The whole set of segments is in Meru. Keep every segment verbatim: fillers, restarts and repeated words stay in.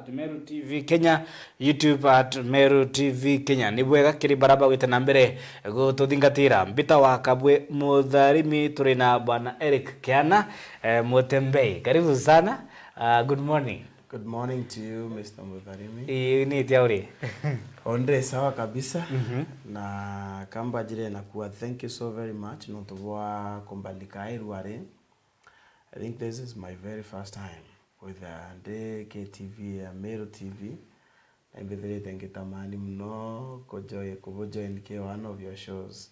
Meru T V Kenya, YouTube at Meru T V Kenya. Ni bwega kiri bara bagwite na mbere gututhingatira. Mbita wa Kabwe Mutharimi, turi na bwana Eric Kiana, eh, Mutembei. Karibu sana. Uh, good morning. Good morning to you, Mister Mutharimi. Ii, ni tia uri? Onde sawa kabisa. Mhm. Na kamba jire na kuwa thank you so very much nontu bwa kumbalika irua ri. I think this is my very first time with, uh, ndi K T V ya Meru T V. Na imbithirite ngitamani muno kujoin, kubujoin ki one of your shows.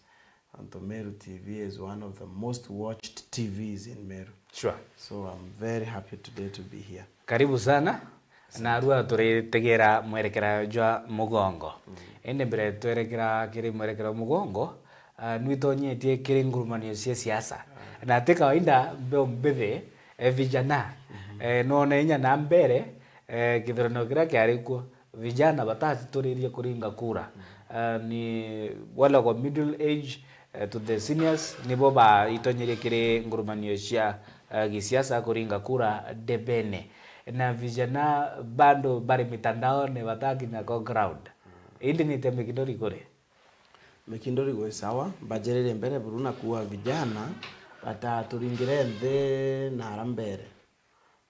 Antu Meru T V is one of the most watched T Vs in Meru. Sure. So I'm very happy today to be here. Karibu sana. Asante. Narua turitegera mwerekera jwa mugongo. Mm. Indi mbere twerekera kiri mwerekera jwa mugongo, ah, nwitonyetie kiri ngurumanio cia siasa. Ah. Na ti kawaida mbeo mbithi, eh, vijana. Mhm. Eh, none inya na mbere, eh, kithurano kiria kiari kuo, vijana batatituririe kuringa kura. Mm. Eh, ni wale kwa middle age, eh, to the seniors, nibo baitonyerie kiri ngurumanio cia, eh, gisiasa kuringa kura debene. Na vijana bado bari mitandaone batakinya kwa ground. Mm. Indi ni tia Mikindori kuri? Mikindori gwi sawa, mbajirire mbere buru na kuwa vijana bataturingire nthi na ara mbere.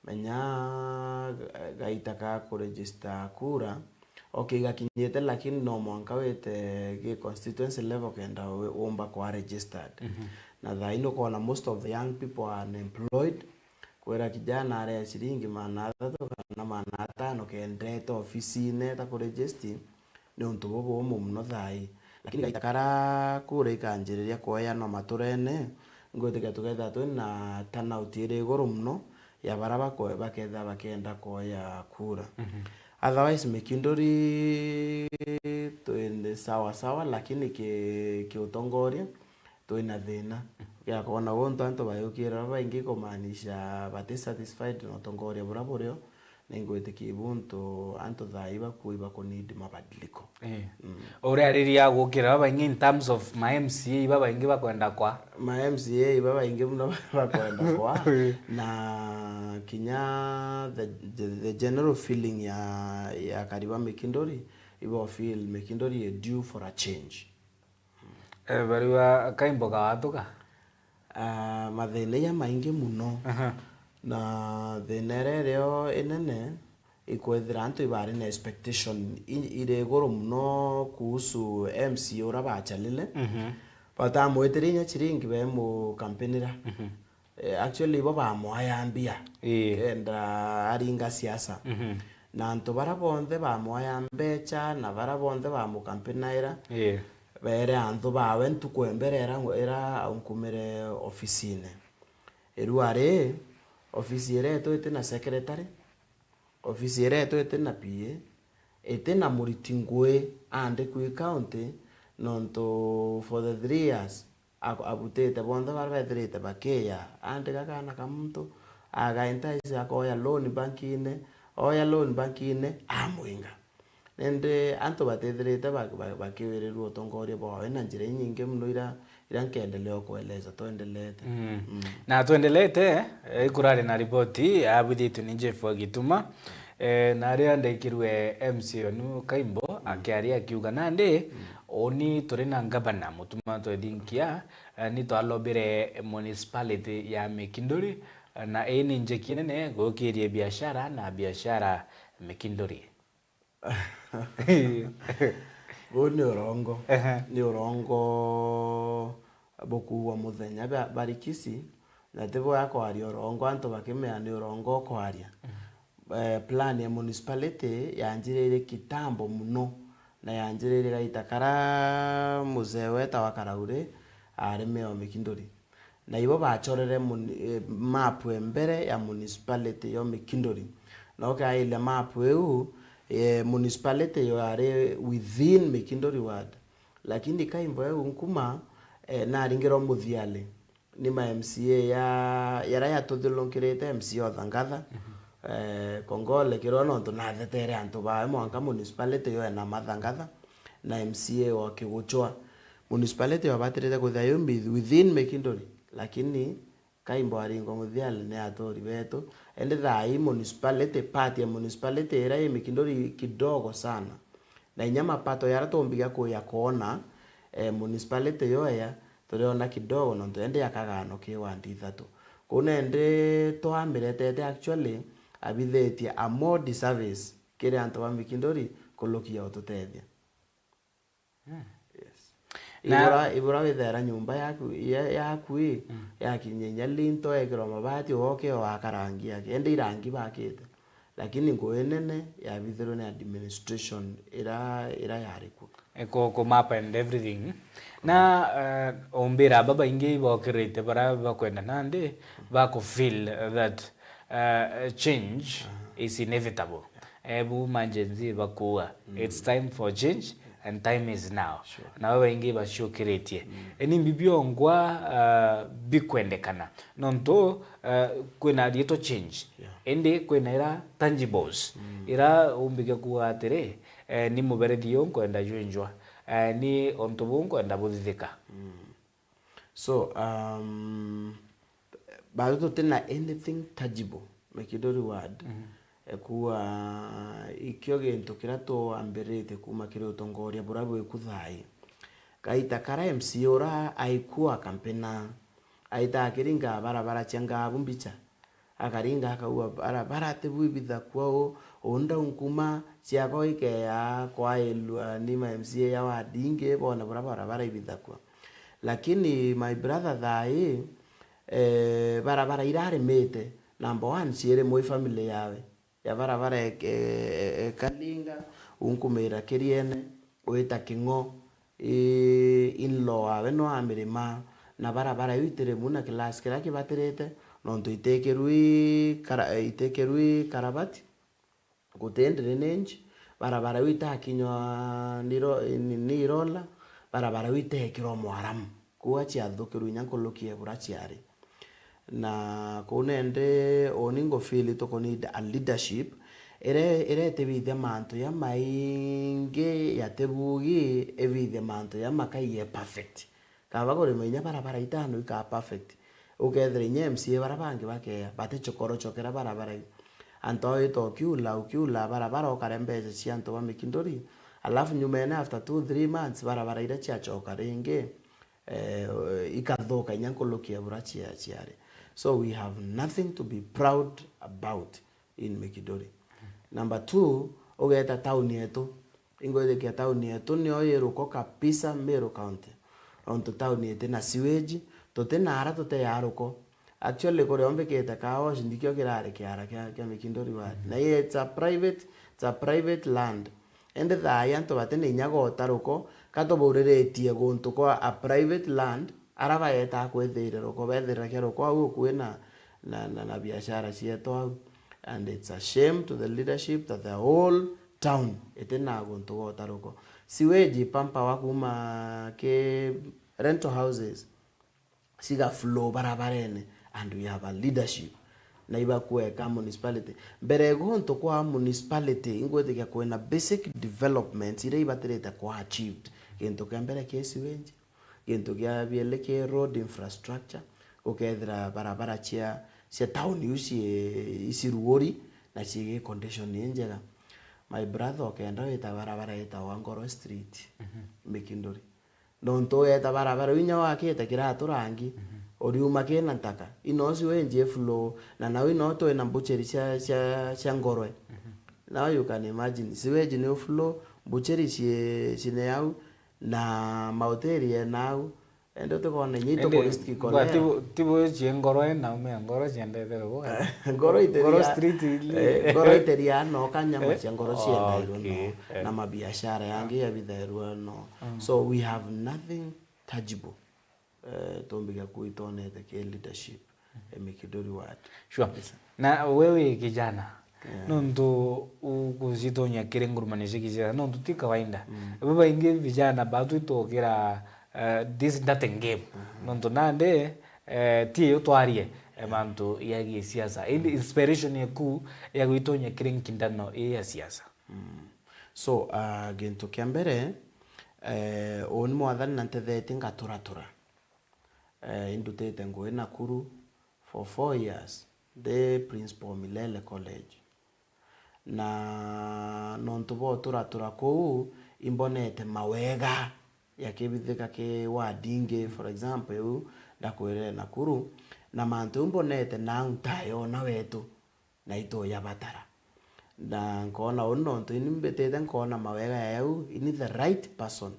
Menya ga-, gaita ka kuregister kura, okay, gakinyite, lakini no mwanka wite gi constituency level kenda wi-, wumba kwa registered. Mhm. Na thaa ii nukona most of the young people are unemployed. Kwira kijana aria ciringi magana athatu kana magana atano kendete ofisine ta kuregister, ni untu bubuumu muno thaa ii. Lakini gaita kara kura ikanjiriria kwoyanwa maturene, ngwitikia tukethira twina turnout iri iguru muno ya bara bakwe-, bakethira bakenda kwoya kura. Mhm. Otherwise, Mikinduri twindi sawa sawa, lakini ki, ki utongoria, twina thina. Ukiakwona untu antu bayukira babaingi kumaanisha bati satisfied na utongoria buria burio, ningwitikia ibu untu antu thaa ii bakui baku need mabadiliko. Eh. Mm. Uriariria gukira babaingi in terms of ma M C A babaingi bakwenda kwa? Ma M C A babaingi muno bakwenda kwa. Eh. Na kinya the, the, the general feeling ya, ya akari ba Mikinduri, ibo feel Mikinduri is due for a change. Eh, bariwa kaimbo kawatuka? Ah, mathina iya maingi muno. Aha. Na thina iria irio inene, ikwethira antu ibari na expectation i-, iri iguru muno kuhusu M C A uria bachalile. Mhm. Batamwitirie inya chiringi bemukampenira. Mhm. Eh, actually, ibo bamwaya mbia. Ii. Kenda aringa siasa. Mhm. Na antu bara bonthe bamwaya mbecha, na bara bonthe bamukampenaira, ii, beere antu bawe ntuku ya mbere ira, ira aunkumire ofisine. Irua ri, ofisi iria yetu iti na secretary, ofisi iria yetu iti na P A, iti na muriti ngui aandikwi county, nontu for the three years, Ak-, abutite bonthe baria bethirite bakiya, aandika kaana ka muntu, agaentice akoya loan bankine, oya loan bankine, amwinga. Nindi antu batithirite ba-, ba-, bakiwirirua utongoria bwawe na njira inyingi muno ira, ira nkendelea ukueleza, twendelete. Mm. Mm. Na twendelete, eh, ikurari na riboti abwithitwe ni Jeff wa Gituma. Eh, na aria ndekirwe M C A onu Kaimbo, mm, akiaria akiuga, nandi, mm, uni turi na ngavana Mutuma Twethinkia, eh, ni twalobire municipality ya Mikinduri, eh, na ii ni njeki nene gukirie biashara na biashara Mikinduri. Buu ni urongo. Ehe. Ni urongo bukuua muthenya ba-, barikisi, na ti bwega kwaria urongo, antu bakimea ni urongo ukwaria. Mm. Eh, plan ya municipality yanjirire kitambo muno, na yanjirire gaita kara muzee wetawa Karauri ari mayor o Mikinduri. Na ibo bacorere muni-, eh, map e mbere ya municipality yo Mikinduri. Na ukiairia map iu, eh, municipality yo yari within Mikinduri ward. Lakini Kaimbo eu nkuma, eh, naringirwe muthiali ni ma M C A ya, yaria yatuthilukirite, M C A o Thangatha. Mhm. Eh, kongole kirwa nontu nathetere antu bawe, mwanka municipality yo ena mathangatha, na M C A wa Kiguchwa. Municipality yabatirite kwithira yu mbi-, within Mikinduri, lakini Kaimbo aringwa muthiali ni aturi betu, Indi thaa ii municipality, part ya municipality iria i Mikinduri kidogo sana. Na inya mapato yaria tumbiga kuya kwona, eh, municipality yoya, turiona kidogo nontu indi ya kagano ki ward ithatu. Kwou nindi twamiretete actually abithitie a more service kiri antu ba Mikinduri kulukia ututethia. Yes. Na ibura, ibura withaira nyumba yaku, ya, yaku i, mm, yakinya inya linto, ekirwa mabati, ugoke waka rangi yake. Indi irangi bakite. Lakini ngui nene yabithirwe ni administration ira, ira yari ku. Eh, ku, ku map and everything. Na, eh, umbira babaingi bokirite bara bakwenda nandi, baku feel that, eh, change, aha, is inevitable. Eh, bu ma Gen Z bakuuga, mm, it's time for change and time is now. Sure. Na babaingi baciukiritie. Mm. Eh, ni mbi biongwa, eh, bikwendekana. Nontu, eh, kwina rietwa change. Yeah. Indi kwina ira tangibles. Mm. Ira umbige kuuga atiri, eh, ni muberethi uyu nkwenda jwinjwa. Eh, ni untu buu nkwenda buthithika. Mm. So, um, bado tutina anything tangible, Mikinduri ward. Mm. Ekuwa ikio gintu kiria tuambiritie kuma kiri utongoria buria bwiku thaa ii. Gaita karia M C A uria aikua akampina, aita akiringa barabara cia Ngabu mbicha. Akaringa akauga, "Barabara ti bu ibithakua uu, uu ndau nkuma ciakwa ikeya kwailua ni ma M C A ya ward ingi, bone buria barabara ibithakua." Lakini my brother thaa ii, eh, barabara irarimite, number one, ciiri mwi family yawe. Ya barabara e, e, e, ekaringa, unkumira Kiriene, wita King'o, i, in-law wawe no amirima, na barabara iu itiri mu na class kiria kibatirite, nontu itikirwi kara-, itikirwi karabati, guti drainage, barabara iu itakinywa ni ro-, ni, ni irola, barabara iu itekirwa mwaramu, kuu ciathukirwe inya nkuruki ya buria ciari. Na kuu nende uni ngufeel tuku need a leadership ire-, iretibithia mantu jamaingi yatibugi, ibithie mantu jamakaie perfect. Kaba kurima inya barabara itano ikaa perfect. Ukethira inya M C A baria bangi bakeya, batichokorochokera barabara iu. Antu ao ita ukiula, ukiula barabara ukare mbeca cia antu ba Mikinduri, alafu nyumene after two, three months, barabara iria ciachoka ringi, eh, ikathuka inya nkuruki ya buria cia-, ciari. So we have nothing to be proud about in Mikinduri. Number two, ugeeta town yetu. Ingwitikia town yetu nio yi ruko kabisa Meru County. Nontu town itina sewage, tutina ara tuteyaa ruko. Actually, kuria umbikite car wash ndikio kirari kiara kia, kia Mikinduri ward. Na it's a private, it's a private land. Indi thaa ii antu batina inya gota ruko, ka tuburiritie guntu kwa a private land, ara bagetaa kwithirira ruko, bethirira kia ruko au ukui na, na, na, na biashara cietu au. And it's a shame to the leadership that the whole town itina guntu gota ruko. Sewage ipampa wa kuma ki rental houses, ciga flow barabarene, and we have a leadership na ibakweka municipality. Mbere guntu kwa municipality, ingwitikia kwina basic developments iria ibatirite kwa achieved. Gintu kia mbere ki sewage, gintu kia bieli ki road infrastructure, gukethira barabara cia, cia town iu cii, iciruuri na cii condition injega. My brother, ukenda wita barabara itagwa Ngoro Street, mhm, Mikinduri. Nontu ugeeta barabara iu inya wakite kiratu rangi, mhm, uriuma kina ntaka. Ino sewage i flow, na nau ino twina mbucheri cia, cia, cia ngorwe. Mhm. Now you can imagine, sewage ni flow, mbucheri ci, cine au, na mahoteli ena au. Ende utikona inya ituku risk cholera. Tibu, tibu cie ngoro ena ume ngoro ciendete rugo. Ngoro iteria, ngoro street ili, eh, ngoro iteria no kanyama cia ngoro ciendairwo no, okay, eh, na mabiashara yangi yabithairwa no. Mm. So we have nothing tangible, eh, tumbiga kuitonete ki leadership, eh, Mikinduri ward. Sure. Yes, sir. Na we wi kijana, yeah, nontu ugucitonya kiri ngurumani cia kisiasa, nontu ti kawaida. Mm. Babaingi vijana batu itokira, eh, this dirty game. Mhm. Nontu nandi, eh, ti iyo twarie, eh, mantu ya gisiasa. Indi inspiration yaku ya gwitonya kiri nkindano ii ya siasa. Mm. So, ah, gintu kia mbere, eh, uni mwathani na ntethetie ngaturatura. Eh, indutite ngugi Nakuru for four years. ndi principal Milele College. Na nontu bwa uturatura kuu, imbonete mawega yakibithika ki ward ingi, for example, iu ndakwirire Nakuru, na mantu iu mbonete nau ntayona wetu, na ituyabatara. Na nkoona uu nontu ini mbitite nkoona mawega ya yau, ini the right person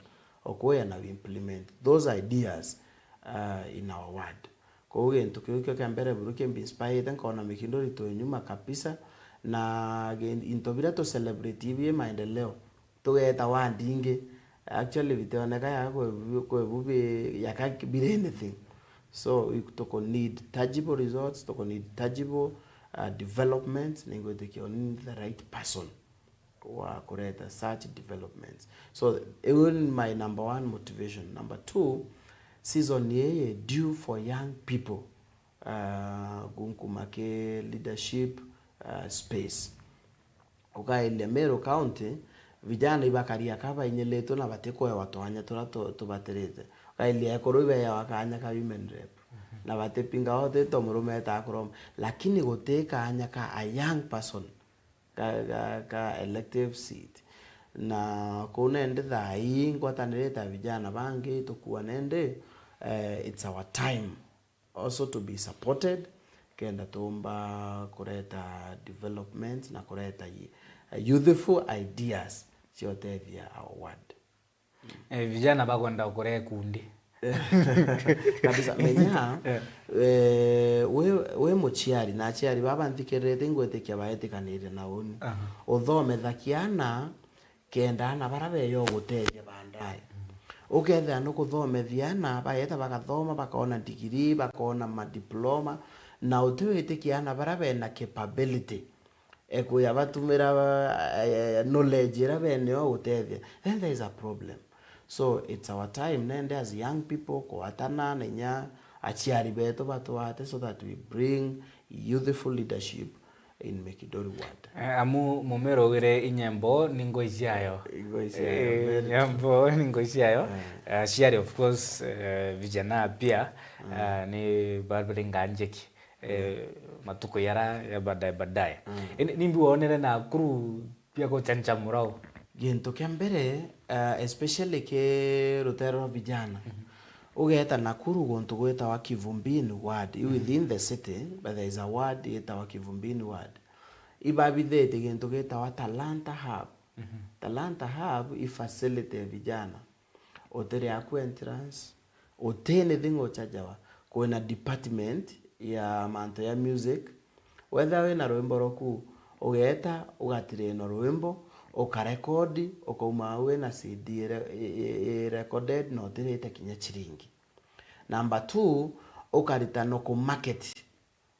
okuya na we implement those ideas, uh, in our ward. Kwou gintu kiu kio kia mbere buru kimbinspirite, nkoona Mikinduri twi nyuma kabisa, na gi-, into biria tu celebrate ibi maendeleo, tugeeta ward ingi, actually bitioneka ya kwe bu-, kwe bubi yaka biri anything. So, we tuku need tangible results, tuku need tangible, uh, developments, na ingwitikia uni the right person wa kureta such developments. So, iu ni my number one motivation. Number two, season ii due for young people, uh, gunkuma ki leadership, uh, space. Ukailia Meru County, vijana ibakaria ka bainyiritwe na batikwewa twanya turia tu-, tubatirite. Ukailia ekuru ibeawa kanya ka women rep. Na batipinga o ti to murume etaa kuroma. Lakini guti kanya ka a young person ka, ka, ka elective seat. Na kuu nende thaa ii ngwatanirite na vijana bangi tukua nende, eh, it's our time also to be supported, kenda tuumba kureta development na kureta y-, youthful ideas cia utethia our ward. Eh, vijana bakwenda kurea ikundi. Kabisa, menya, eh, wi, wi muciari, na aciari baba nthikiririte, ingwitikia baetikaniire na uni. Aha. Uthomethakia ana kenda ana bara beyo gutethia baadaye. Ukethira nukuthomethia ana, baeta bagathoma, bakona degree, bakona madiploma, na utiwitikia ana bara bena capability, e, kuya batumira, eh, knowledge ira beneo gutethia, then there is a problem. So it's our time nende as young people kwatana na inya aciari betu batwate, so that we bring youthful leadership in Mikinduri ward. Eh, amu mumero ugire inyembo ni ngoi ciayo. Ngoi ciayo, eh, very true. Inyembo ni ngoi ciayo. Eh. Eh, aciari, of course, eh, vijana pia, mm, eh, ni babiri nganjiki, eh, mm, matuku yara ya baadaye baadaye. Mm. Ini, nimbi wonere Nakuru bia guchanchamura u? Gintu kia mbere, uh, especially ki rutere rwa vijana, mhm, ugeeta Nakuru guntu gwitawa Kivumbini ward, i, mhm, within the city, but there is a ward yitawa Kivumbini ward. Ibabithitie gintu gitawa Talanta Hub. Mhm. Talanta Hub i facility ya vijana. Utiri aku entrance, uti anything uchajawa. Kwina department ya mantu ya music. Wethira wina rwimbo rwaku, ugeeta, ugatirina rwimbo, ukarekodi, ukauma au wina C D ire-, i-, i-, i recorded na utirite kinya chiringi. Number two, ukaritana ku market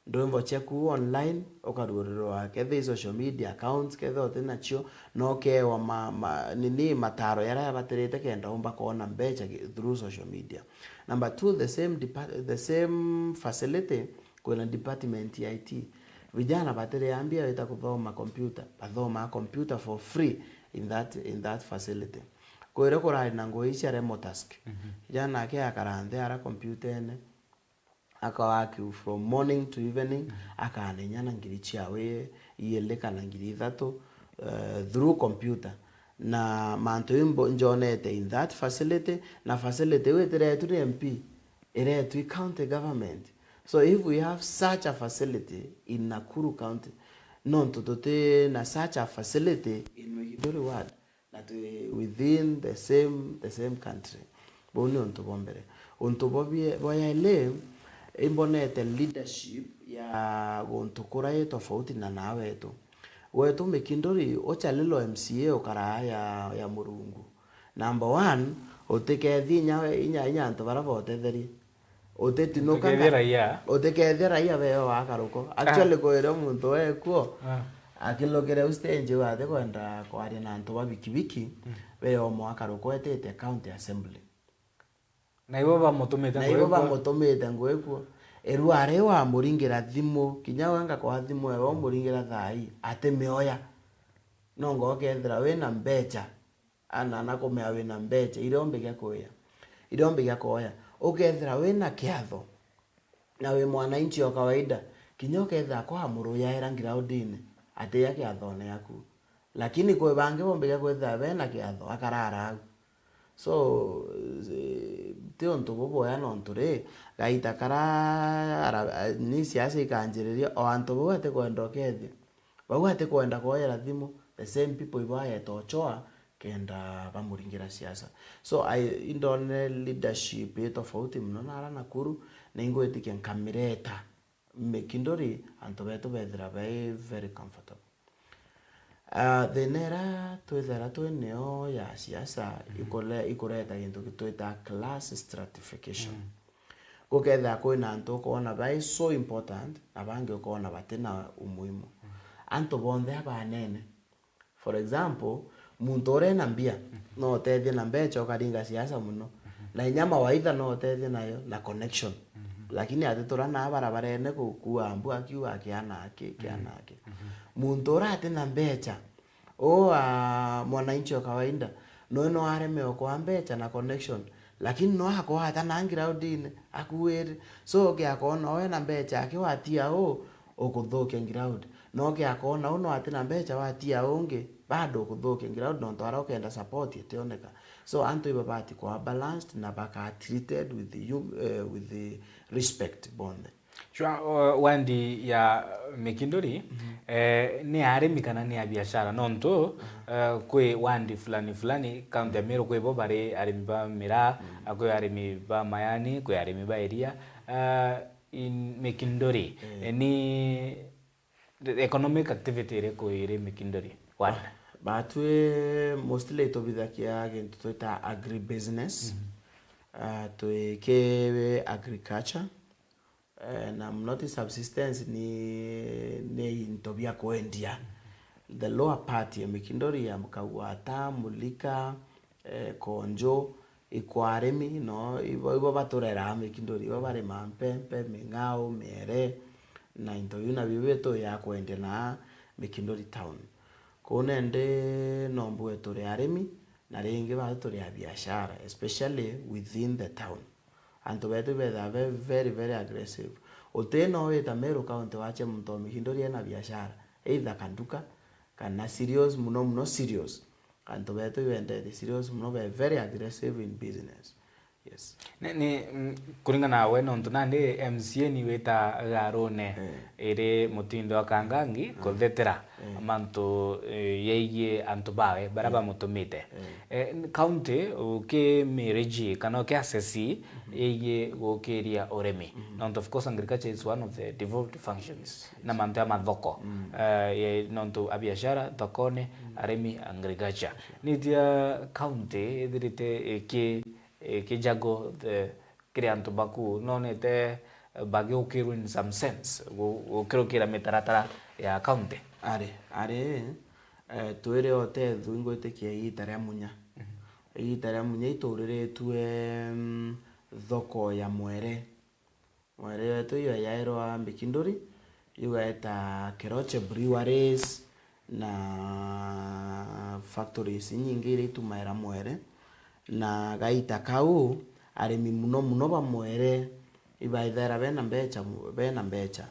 ndwimbo ciaku online, ukaruurirwa kethira i social media accounts, kethira uti nacio, na ukeewa ma, ma, nini, mataro jaria jabatirite kenda umba kwona mbecha gi-, through social media. Number two, the same depa-, the same facility, kwina department ya I T. Vijana batiri ambia wita kuthoma computer, bathomaa computer for free in that, in that facility. Kwire kurari na ngui cia Remotask. Mhm. Kijana ake akara nthi ara computer-ene, akawaki from morning to evening, mm, akanenya na ngiri ciawe iili kana ngiri ithatu, eh, through computer. Na mantu imbo njonete in that facility, na facility iu itiretwi ni M P, iretwi county government. So if we have such a facility in Nakuru County, nontu tuti na such a facility in Mikinduri ward, na twi within the same, the same country. Buu ni untu bwa mbere. Untu bwa bie-, bwa yaili, imbonete leadership ya guntu kura i tofauti na nawetu. Wetu Mikinduri, uchalilwa M C A ukaraa ya, ya Murungu. Number one, utikethie inya, inya, inya antu bara botetherie. Utitinuka utikethia nga-, raia. Utikethia raia beo wakaruko. Ah. Actually, kwire muntu wekuo, ah, akilukire u stage iu ati kwenda kwaria na antu ba bikibiki, mm, beo mwakaruko etite county assembly. Na ibo bamutumite. Na ibo ngugi kuo. Bamutumite ngugi kuo. Eru ari wamuringira thimu, kinya we ngakwa thimu ewe umuringira thaa ii, atimioya. Nonga ukethira wina mbecha, ana, na kumea wina mbecha, iria umbigia kuya, iria umbigia kuoya. Ukethira wina kiatho, na wi mwananchi o kawaida, Kinya ukethira kwa muruyaira groundini, atiya kiathone yaku. Lakini kwi bangi bombikia kwithira bena kiatho, akarara au. So, eh, ti untu buboya nontu ri, gaita kara ara-, ni siasa ikanjiriria, o antu bau atikwenda ukethia. Bau atikwenda kwoyera thimu, the same people ibo ayeta uchoa kenda bamuringira siasa. So, I, indone leadership i tofauti muno na ara Nakuru, na ingwitikia nkamireta Mikinduri, antu betu bethira bai very comfortable. Ah, thina ira twithira twi nio ya siasa, ikure-, ikureta gintu gitwita class stratification. Gukethira kwina antu ukoona bai so important, na bangi ukoona batina umuhimu. Antu bonthe abanene. For example, muntu uria ena mbia, no utethie na mbecha ukaringa siasa muno. Na inya mawaitha no utethie nayo, na connection. Lakini atitura naa barabarene gukua mbu akiuga akiana aki, kiana aki. Muntu uria atina mbecha, uu, ah, mwananchi wa kawaida, noe no aremewe kwa mbecha na connection, lakini no akwata na groundini, akuwire. So, ugiakoona we na mbecha aki watia uu, ukuthukia ground. No ugiakoona uu no atina mbecha watia ungi, bado ukuthukia ground, nontu ara ukenda support itioneka. So, antu ibabati kwa balanced na baka treated with the hum-, eh, with the respect bonthe. Sure, uh, wandi ya Mikinduri, eh, ni arimi kana ni a biashara? Nontu, eh, kwi wandi fulani fulani, kaunti ya Meru kwi bo bari arimi ba miraa, a, kwi arimi ba mayani, kwi arimi ba iria. Eh, in Mikinduri, eh, ni economic activity iriku iri Mikinduri? One. Batwi mostly itubithagia gintu twita agribusiness. Ah, twi ki agriculture. Eh, na muno ti subsistence, ni, ni into bia kwendia. The lower part ya Mikinduri ya Mkagwata, Mulika, eh, Konjo, ikwa arimi, no, ibo, ibo batureraa Mikinduri, ibo barimaa mpempe, ming'ao, miere, na into biu nabio bitu ya kwendia na Mikinduri town. Kuu nandi no mbuge turi arimi, na ringi batu turi a biashara, especially within the town. Antu betu ibethaa be very, very aggressive. Uti no wita Meru County wache muntu o Mikinduri ena biashara, either kanduka, kana serious, muno muno serious. Antu betu ibendete serious muno, be very aggressive in business. Yes. Ni, ni, mm, kuringana na we, nontu nandi M C A ni wita garune, eh, iri mutindo wa kangangi, eh, kuthetera, eh, mantu, eh, yegie antu bawe, baria, eh, bamutumite. Eh. Eh, n-, county, ukimiriji kana ukiassess, mhm, yegie gukiria urimi. Mhm. Nontu, of course, agriculture is one of the devolved functions. Yes, yes. Na mantu ya mathoko. Mm. Eh, ye, nontu a biashara, thokone, mm, arimi, agriculture. Sure. Nitia county ithirite iki, iki juggle the kiri antu baku, nonete, eh, bagiukirwe in some sense, gu-, gukirukira mitaratara ya county? Ari, ari, eh, twire o tethu, ingwitikia igiita ria munya. Mhm. Igiita ria munya ituriritue, mm, thoko ya Mwere. Mwere yetu iyo yairwa Mikinduri, yugaeta Keroche Breweries, na factories inyingi iria itumaira Mwere, na gaita kau, arimi muno muno ba Mwere ibaithaira bena mbecha mu-, bena mbecha.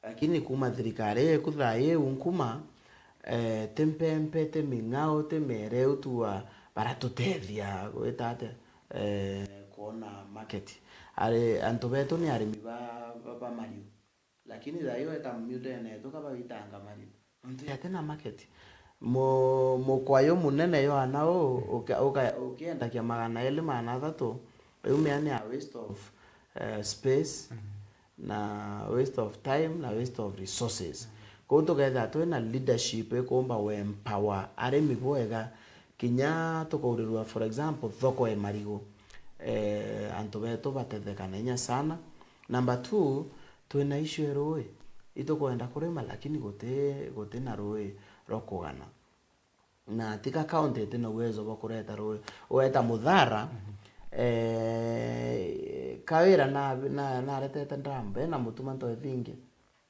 Lakini kuma thirikari ii iku thaa ii nkuma, eh, ti mpempe, ti ming'ao, ti miere, iu tu a-, baratutethia gwita atia, eh, kwona market. Ari, antu betu ni arimi ba, ba, ba mariu. Lakini thaa ii weta miundene yetu ka bagitanga mariu. Nontu yatina market. Mu-, mukwa yu munene Yohana uu, uka-, uka-, ukiendagia magana eli, magana athatu, riu mea ni a waste of, eh, space, mhm, na waste of time, na waste of resources. Mhm. Kwou tukethira twina leadership ikumba we empower arimi bwega, kinya tukaurirua, for example, thoko e marigu, eh, antu betu batetheka na inya sana. Number two, twina issue e rui. Itukwenda kurima, lakini guti, guti na rui rwa kugana. Na tika county itina uwezo bwa kureta rui. Ugeta Muthara, mhm, eh, Kawira na, na, naretete dam, bena Mutuma Ntwethingi.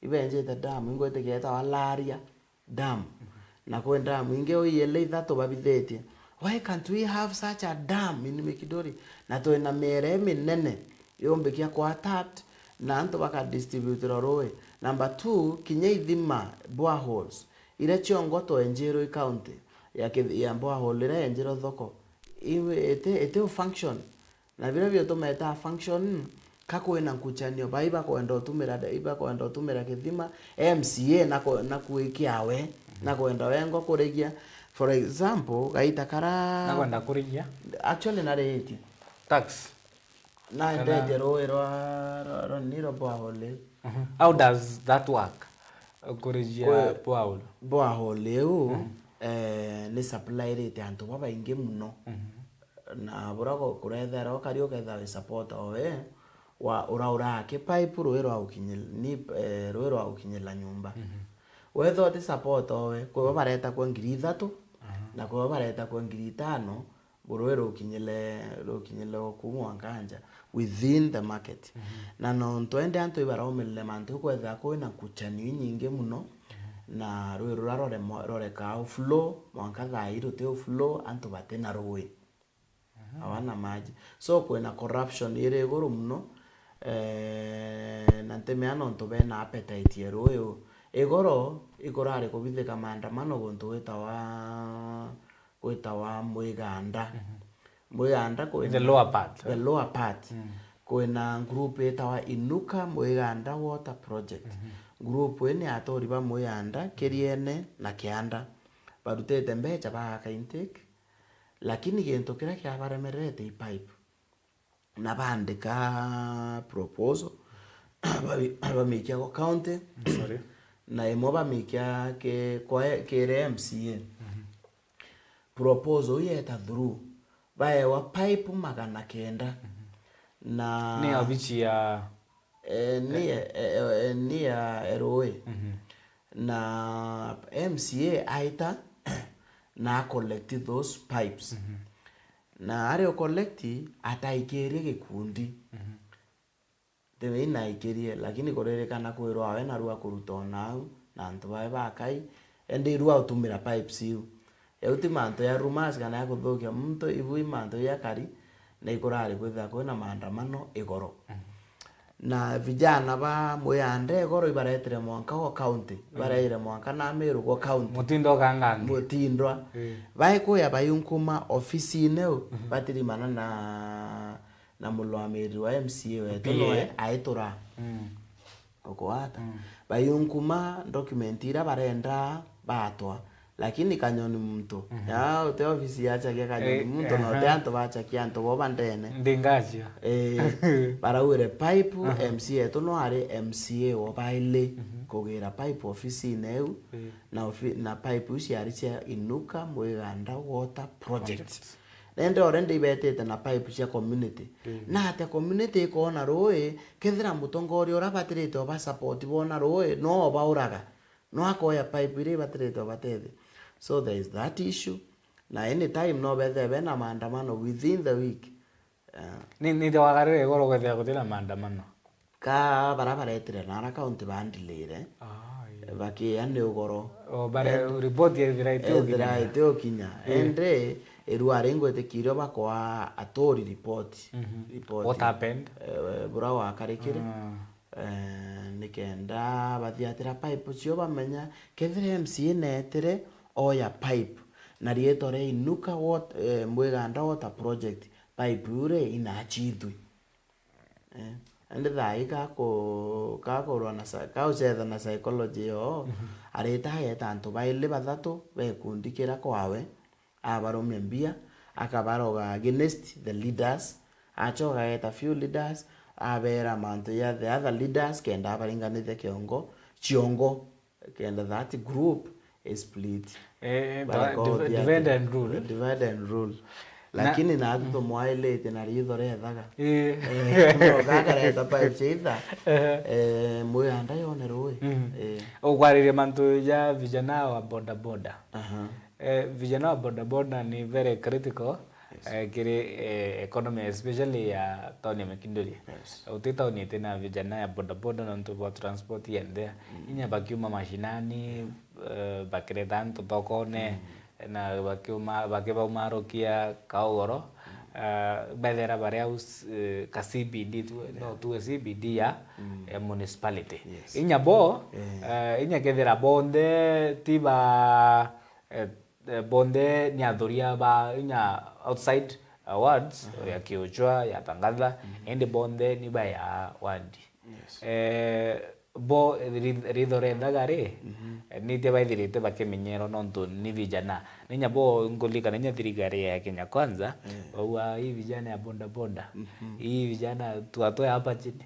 Ibenjite dam, ingwitikia etawa Laria Dam. Mhm. Na kwi dam ingi uiele ithatu babithitie. Why can't we have such a dam in Mikinduri? Na twina miere minene yumbikia kwa tapped, na antu bakadistributirwa rui, Number two, kinya ithima, boreholes, iria ciongo twenjirwe i county ya Kithi-, ya borehole iria yenjirwe thoko, iwe-, iti, iti u function. Na biria biutumeta function, ka kwina nkuchanio, bai bakwenda utumira, ibakwenda utumira kithima, M C A nako-, nakuikia we, nakwenda wengo kurigia. For example, gaita kara Nakwenda kurigia? Actually, nariitie. Tax? Na Kana ndeje rui rwa, rwa, rwa Nile borehole. Mhm. How does that work? Kurigia Kwe-, borehole? Borehole iu, Mhm. eh, ni supply-rite antu babaingi muno. Mhm. Na bura ku-, kurethera ukari ukethira wi support owe, wa, uraura aki pipe rui rwa gukinyil-, ni, eh, rui rwa gukinyila nyumba. Mhm. Wethira uti support owe, kwi bo bareta kwa ngiri ithatu, Aha. na kwi bo bareta kwa ngiri itano, bu rui rukinyile, rukinyile o kuu mwanka nja, within the market. Mhm. Na nontu indi antu ibaraumirire mantu ikwethira kwina nkuchanio inyingi muno, Mhm. na rui ruria rore mo-, rorekaa u flow, mwanka thaa ii ruti u flow, antu batina rui. Mhm. Hawana maji. So, kwina corruption iri iguru muno, eh, na ntimea nontu bena appetite ya rui uu. Igoro ikurari kubithika maandamano guntu gwitawa, gwitawa Mwiganda. Mhm. Mwiganda kwina The lower part, the eh? lower part. Mm. Kwina group itawa Inuka Mwiganda Water Project. Mhm. Group ii ni aturi ba Mwiganda, Kiriene na Kianda. Barutite mbecha bagaka intake, lakini gintu kiria kiabaremererete i pipe. Na baandika proposal, babi-, bamikia gwa county, Sorry. na imwe bamikia ki-, kwa, kiri M C A. Mhm. Proposal iu yeta through, baewa pipe magana kenda. Mhm. Na Ni obici ya Eh, ni, eh, eh, eh, ni ya L O A. Mhm. Na M C A aita na a collect those pipes. Mhm. Na ari o collect, ataikirie gikundi. Mhm. Ntimenyi naikirie, lakini kuririkana kwirwa we naru akuruta o nau, na antu bae bakai, indi iru autumira pipes iu. Iu ti mantu ya rumors kana ya kuthukia muntu, ibu i mantu ya kari, na ikurari kwithira kwina maandamano igoro. Mhm. Na vijana ba Mwiyanda igoro ibaretire mwanka gwa county, Mm. ibareire mwanka na Meru gwa county. Mutindwa kangangi. Mutindwa. Mm. Baikuya bayunkuma ofisine u, Mhm. batirimana na, na murwamiriri wa M C A wetu P A. Noe aitura. Mm. Ukwata. Mm. Bayunkuma document ira barenda batwa. Lakini Kanyoni muntu. Mhm. Ya, uti ofisi yachagia Kanyoni Eh, muntu, na uti aha. antu bachakia antu bo bandene. Ndingacia. Eh, baraugire pipe, Aha. M C A yetu no ari M C A o baili Mhm. kugira pipe ofisine iu, Eh. na ofi-, na pipe iu ciari cia Inuka Mwiganda Water Project. Project. Nende already ibetite na pipe cia community. Mm. Na atia community ikona rui, kethira mutongoria uria batirite oba support bona rui, no obauraga. No akoya pipe iria ibatirite obatethia. So there is that issue. Na anytime no bethe bena maandamano within the week. Eh. Ni, ni wagarire igoro kwethira gutina maandamano? Ka bara baretire nara county bandilire. Ah, ii. Bakiya ni ugoro. O, bare And report yethira ethira itiokinya. itiokinya. Ii. Ende, irua ringwitikirio bakoa atori report. Mhm. Report. What happened? Eh, bura wakarikire. Mm. Eh, nikenda bathiatira pipe cio bamenya, kethira M C A netire oya pipe, na rietwa ria Inuka Wat-, eh, Mwiganda Water Project, pipe iu ri inachithwi. Eh, indi thaa ii kaku-, kakurwa na psy-, kaucetha na psychology yoo, Mhm. arita ageta antu baili bathatu be gikundi kira kwawe, abarumia mbia, akabaroga against the leaders, acoka ageta few leaders, abera mantu ya the other leaders, kenda abaringanithia kiongo, chiongo, kenda that group is split. Eh, eh, Bareka div-, othia divide ati, and rule. Divide and rule. Na Lakini na atu tumwailite na ritho rethaga. Eh. Eh, no gakareta pipe cia itha. Eh. Eh, Mwiyanda yone rui. Mm. Eh. Ukwariria mantu ja vijana wa boda boda. Aha. Eh, vijana wa boda boda ni very critical, Yes. eh, kiri, eh, economy especially ya town ya Mikinduri. Yes. Uti town itina vijana ya boda boda nontu bwa transport yende. Mm. Inya bakiuma mashinani, eh, bakireta antu thokone, Mm. na bakiuma, bakibaumarukia kaugoro, Mm. eh, bethera bari au s-, eh, ka C B D tu, no tuge C B D ya, ya municipality. Yes. Inya bo, eh, inya kethira bonthe ti ba, eh, eh, bonthe ni athuria ba inya outside awards, ya Kiuchwa, ya Tangatha, indi bonthe ni ba ya ward. Yes. Eh, bo ri-, ritho riendaga ri, nitia baithirite bakimenyerwa nontu ni vijana. Ninya bo ngulika ninya thirikari ya Kenya Kwanza, baua hii vijana ya boda boda. Hii vijana tuwatoe hapa chini.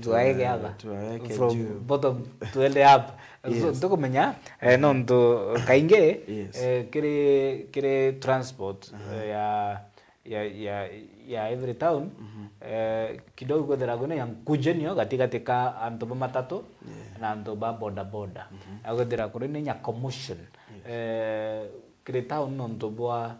Tuwaeke hapa. Tuwaeke from juu. Bottom tuende up. So, yes, tukumenya, eh, nontu kaingi, yes, eh, kiri, kiri transport, eh, ya ya, ya, ya every town, eh, kidogo kwethira kwina ya nkujenio gatigati ka antu ba matatu na antu ba boda boda. Akwethira kuri ni nya commotion, eh, kiri town nontu bwa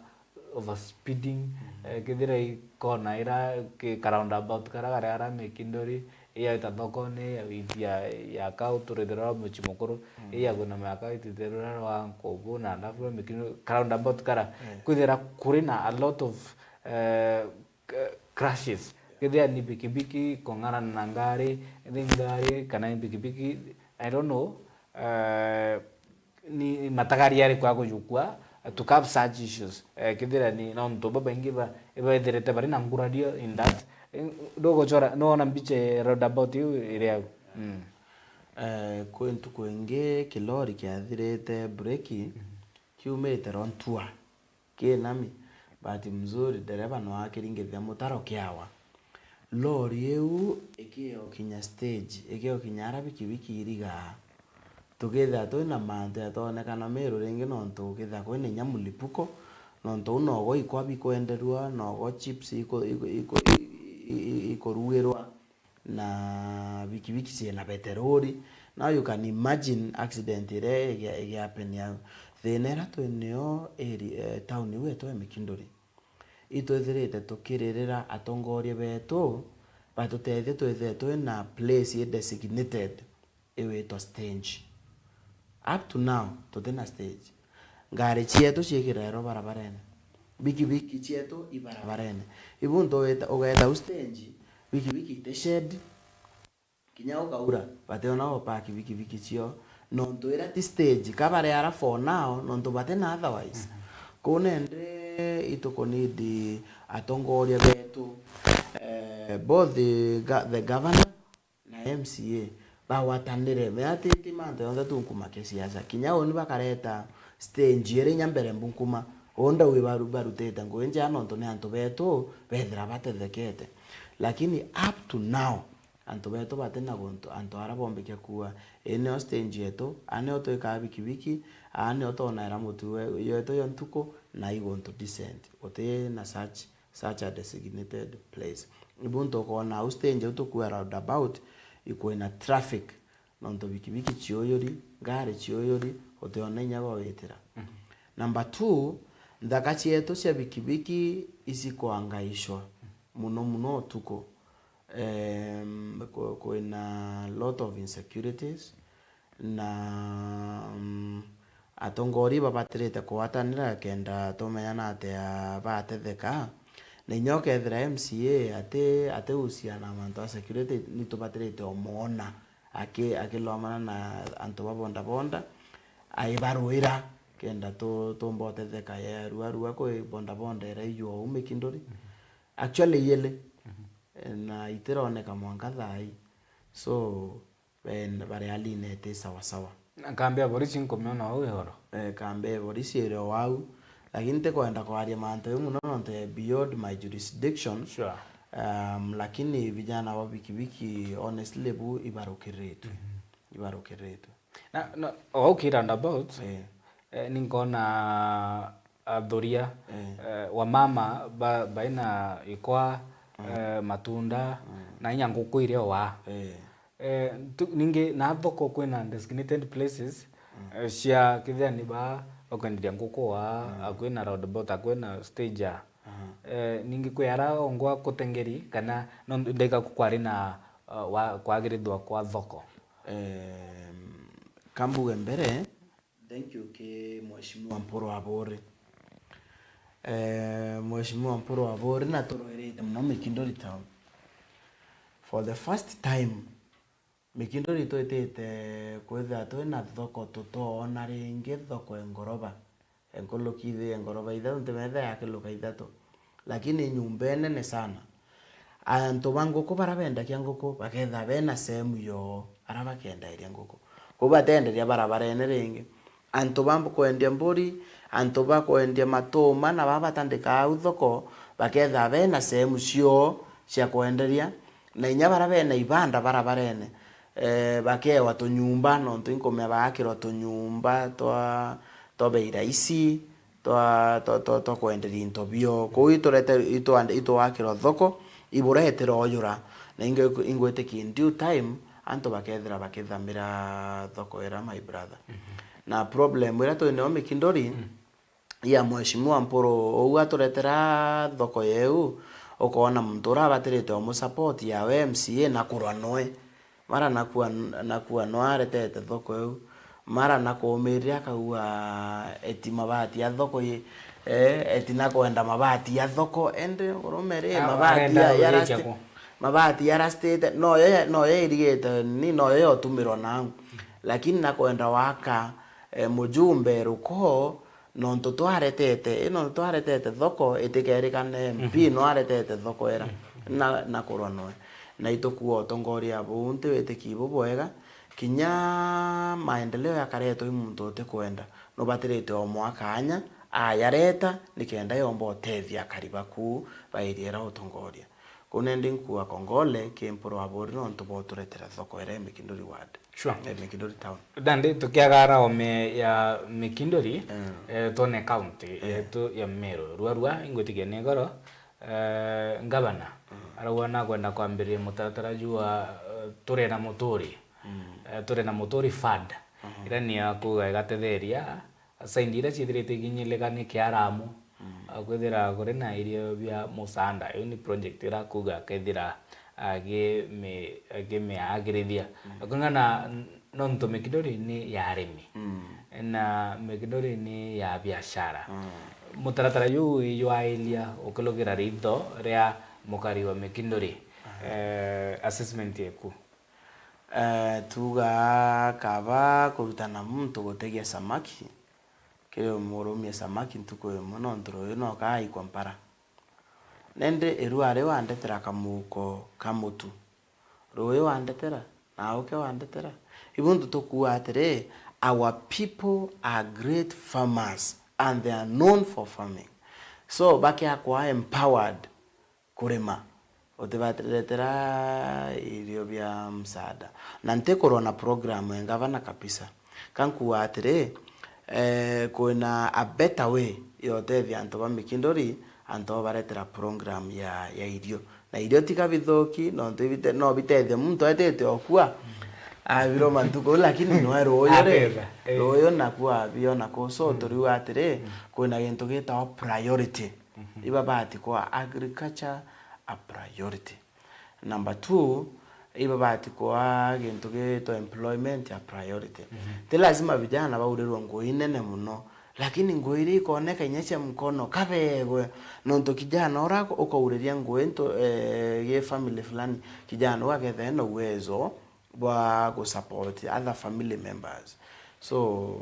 overspeeding, eh, kethira ikona ira ki-, ka roundabout kara kari ara Mikindori, iya ita thokone, ya withia ya kau turithirwa muci mukuru, iya kwina miaka itithirwa rwa nkubu na alafu Mikindori, ka roundabout kara. Kwithira kuri na a lot of, eh, c-, crashes. Kethira ni bikibiki kong'arana na ngari, ni ngari kana ni bikibiki, I don't know, eh, ni matagari ariku akujukua to curb such issues. Eh, kethira ni nontu babaingi ba, ibethirite bari na ngurario in that. Eh, nduguchora, nuona mbicha ya roundabout iu iri au? Mm. Eh, kwi ntuku ingi kilori kiathirite breki, kiumite rontua. Kinami, bahati mzuri, dereva no akiringithia mutaro kiawa. Lori iu ikiokinya stage, ikiokinya ara bikibiki irigaa, tukithia twina mantu jatoonekana Meru ringi, nontu ukithia kwina inya mulipuko, nontu uu nogo ikwa bikwenderua, nogo chips iku-, iku-, iku-, i-, i-, i-, ikuruirwa. Na bikibiki ciina beterori. Now you can imagine accident iria igia-, igiapenia au. Thina iria twinio area, eh, town iu yetu ya Mikinduri, itwithirite tukiririra atongoria betu batutethie twithire twina place i designated iwitwa stage. Up to now, tutina stage. Ngari cietu ciikirerwa barabarene. Bikibiki cietu i barabarene. Ibu ntu ugeta, ugeta u stage, bikibiki iti shed. Kinya ukaura, bationa o park bikibiki cio. Nontu ira ti stage, ka bari ara for now, nontu batina otherwise. Kuu nende itukunidi atongoria betu, eh, both the ga-, the governor, na M C A bagwatanire, mea ti, ti mantu jonthe tu nkuma kia siasa. Kinya uni bakareta stage iri inya mbere mbu nkuma. Uu ndaugi baru-, barutite ngugi njega nontu ni antu betu bethira batethekete. Lakini up to now, antu betu batina guntu, antu ara bombikia kuuga, ii nio stage yetu, aa nio twikaa bikibiki, aa nio twonaira mutu we-, yetu ya ntuku, na i guntu decent. Guti na such such a designated place. Ibu ntukwona au stage au tukua roundabout, ikwina traffic, nontu bikibiki ciuyuri, ngari ciuyuri, utiona inya gwa witira. Number two, nthaka cietu cia bikibiki icikwangaicwa muno muno utuku. Em, ku-, kwina lot of insecurities, na, mm, atongoria babatirite kugwatanira kenda tumenyana atia batetheka. Na inya ukethira M C A ati, atiusia na mantu a security, ni tubatirite umwona aki-, akilomana na antu ba bodaboda, aibaruira kenda tu-, tumba utetheka. Ye rua rua kwi bodaboda ira ijua uu Mikinduri. Actually, yele. Na itironeka mwanka thaa ii. So, ben-, bari alinete sawa sawa. Na kambi ya borisi nkumiona au igoro? Eh, kambi ya borisi iri o au, lakini ntikwenda kwaria mantu jau muno nontu ya beyond my jurisdiction. Sure. Um, lakini vijana wa bikibiki, honestly, bu ibarukiritwe. Ibarukiritwe. Na, na, o au ki roundabout, eh, eh, ninkona athuria, eh, wamama ba-, baina ikwa, eh, matunda, na inya nguku iria waa. Eh. Eh, tu-, ningi na thoko kwina designated places, eh, cia kithira ni ba bakwenderia nguku waa, akui na roundabout, akui na stage ya. Eh, ningi kwi ara ongwa kutengeri, kana no ndeka kwari na, uh, wa-, kwagirithwa kwa thoko? Em, kambuge mbere, thank you ki Mheshimiwa Mpuru Aburi. Eh, Mheshimiwa Mpuru Aburi, na turwirite muno Mikinduri Town. For the first time, Mikinduri twitite kwithira twina thoko tutoona ringi thoko e ngoroba. Enkuruki ithi e ngoroba ithatu, ntimetha yakiluka ithatu. Lakini nyumba inene sana. Antu ba nguku bara bendagia nguku, bakethira bena sehemu yoo, ara bakendairia nguku. Kou bateenderia barabarene ringi. Antu ba kwendia mburi, antu ba kwendia matuma, na baa batandikaa au thoko, bakethira bena sehemu cioo cia kwenderia, na inya bara bena ibanda barabarene, eh, bakeewa tunyumba, nontu inkumenya baakirwa tunyumba twa, twa bei rahisi, twa, twa, twa, twa kwenderia into bio. Kou iturete, itwande-, itwakirwa thoko, iburetera ujura. Na ingi-, ingwitikia in due time, antu bakethira bakithamira thoko ira, my brother. Mhm. Na problem ira twi nayo Mikinduri, mm, ya Mheshimiwa Mpuru, uu aturetera thoko yeu, ukoona muntu urabatirite umusupport yawe M C A na kurwa noe. Mara nakua, nakua no aretete thoko iu. Mara nakuumirire akauga eti mabati ya thoko i, eh, eti nakwenda mabati ya thoko. Ende urume ri, ah, mabati arenda ya, ya gwirikia rust-, ku? Mabati ya rustite, no yo ya, no yo irigite ni, no yo yotumirwa nau. Lakini nakwenda waka, eh, mujumbe ruko, nontu twaretete, i nontu twaretete thoko, itikerikane M P, mhm, no aretete thoko ira, mhm, na, na kurwa noe. Na itukua utongoria buu nti witiki bubwega, kinya maendeleo yakaretwa i muntu utikwenda, nubatirite o mwaka anya, ayareta, nikenda yomba utethia akari baku ba area ira utongoria. Kou nendi nkua kongole ki Mpuru Aburi nontu bwa uturetera thoko ira i Mikinduri ward. Sure. Eh, Mikinduri town. Nandi tukiaga araome ya Mikinduri, mm, eh, twone county, eh, yetu ya Meru. Rwarua, ingwitikia ni igoro, eh, ngavana, mm, arauga nakwenda kwambiriria mutaratara juu wa, eh, Turi na Muturi. Mm. Eh, Turi na Muturi fund. Mhm. Ira ni ya kuuga igatetheria asaindi iria ciithirite ikinyilika ni kiaramu, mm, a kwithira kuri na irio bia musaanda. Iu ni project ira akuuga akethira agimi-, agimiagirithia. Mm. Kung'ana n-, nontu Mikinduri ni ya arimi. Mm. Na Mikinduri ni ya biashara. Mm. Mutaratara juu ijwailia ukilugira ritho ria mukari wa Mikinduri. Aha. Eh, assessment yeku? Eh, tuuga kaba kurutana muntu gutegia samaki, kiri umurumie samaki ntuku imwe, nontu ruuyu no kaaikwa mpara. Nindi irua riu andetera kamuuko ka mutu. Ruuyu wandetera, na uke wandetera. Ibuntu tukuuga atiri, our people are great farmers and they are known for farming. So, bakiakwa empowered kurima, utibatiretera irio bia msaada. Na ntikurwa na program e ngavana kabisa. Ka nkuuga atiri, eh, kwina a better way ya utethia antu ba Mikinduri, antu abo baretera program ya, ya irio. Na irio tiga bithuki, nontu ibite-, no bitethie muntu etite okua, abiroma ntuku, lakini noe ruuyu ri, abetha, eh, ruuyu naku abiona ku. So, mm, turiuga atiri, mm, kwina gintu gitagwa priority. Mhm. Ibabati kwa agriculture a priority. Number two, ibabati kwa gintu gitwa employment a priority. Mhm. Ti lazima vijana baurirwe ngui nene muno, lakini ngui iria ikoneka inya cia mkono, kabegwe. Nontu kijana ura ukauriria ngui ntu, eh, gi family fulani, kijana uu akethira ena uwezo bwa gu support other family members. So,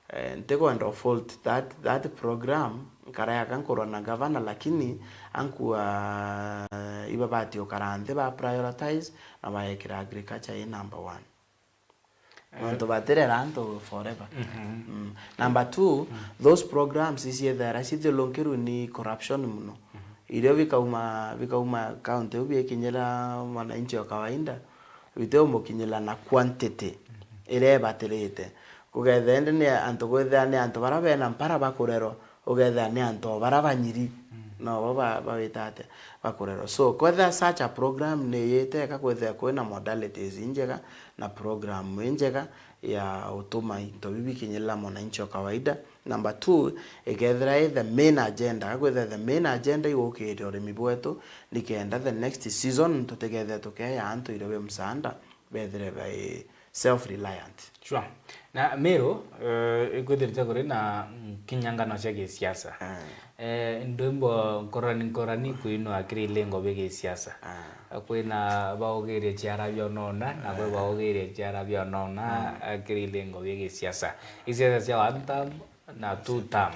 eh, ntikwenda u fault that, that program, nkara yaka nkurwa na gavana, lakini ankua, eh, ibabati ukara nthi ba prioritize na baekira agriculture i number one. Eh. Nontu batirera antu forever. Mhm. Mm. Number two, mm, those programs iciethera cithiulunkirwe ni corruption muno. Mhm. Irio bikauma, bikauma county iu bikinyira mwananchi wa kawaida, bitiumukinyira na quantity, mhm, iria ibatirite. Kugethira indi ni antu, kwithira ni antu bara bena mpara bakurerwa, ugethira ni antu o bara banyiri, mm, nobo ba-, bawita atia, bakurerwa. So, kwethira such a program ni yite eka kwithira kwina modalities injega na program injega ya utuma into biu bikinyirira mwananchi wa kawaida. Number two, ikethira i the main agenda, akwithira the main agenda igukiria urimi bwetu, nikenda the next season tutikethire tukeya antu irio bia msaada, bethire bai self reliant. Sure. Na Meru, eh, ikwithirite kuri na nkinyangano cia gisiasa. Ah. Eh, ndwimbo nkorani nkorani kwinwa kiri ilingo bia gisiasa. Ah. Kwina baugirie ciara bia unona, na kwi baugirie ciara bia unona, eh, kiri ilingo bia gisiasa. Isiasa cia one term na two term.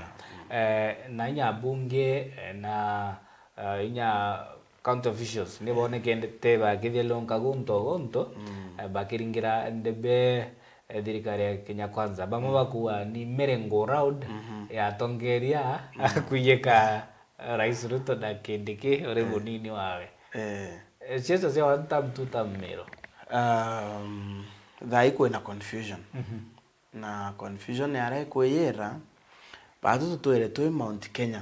Eh, na inya abunge, eh, na, eh, inya county officials ni bonekete bakithielunka guntu o guntu, eh, bakiringira ndebe, eh, thirikari ya Kenya Kwanza. Bamwe bakuuga ni merry-go-round ya atongeria kwiyika, eh, Rais Ruto na Kindiki uri munini wawe. Eh. Eh, siasa cia one term, two term Meru. Um, thaa ii kwina confusion. Na confusion yaria ikwiyira, baatu tutwire twi Mount Kenya,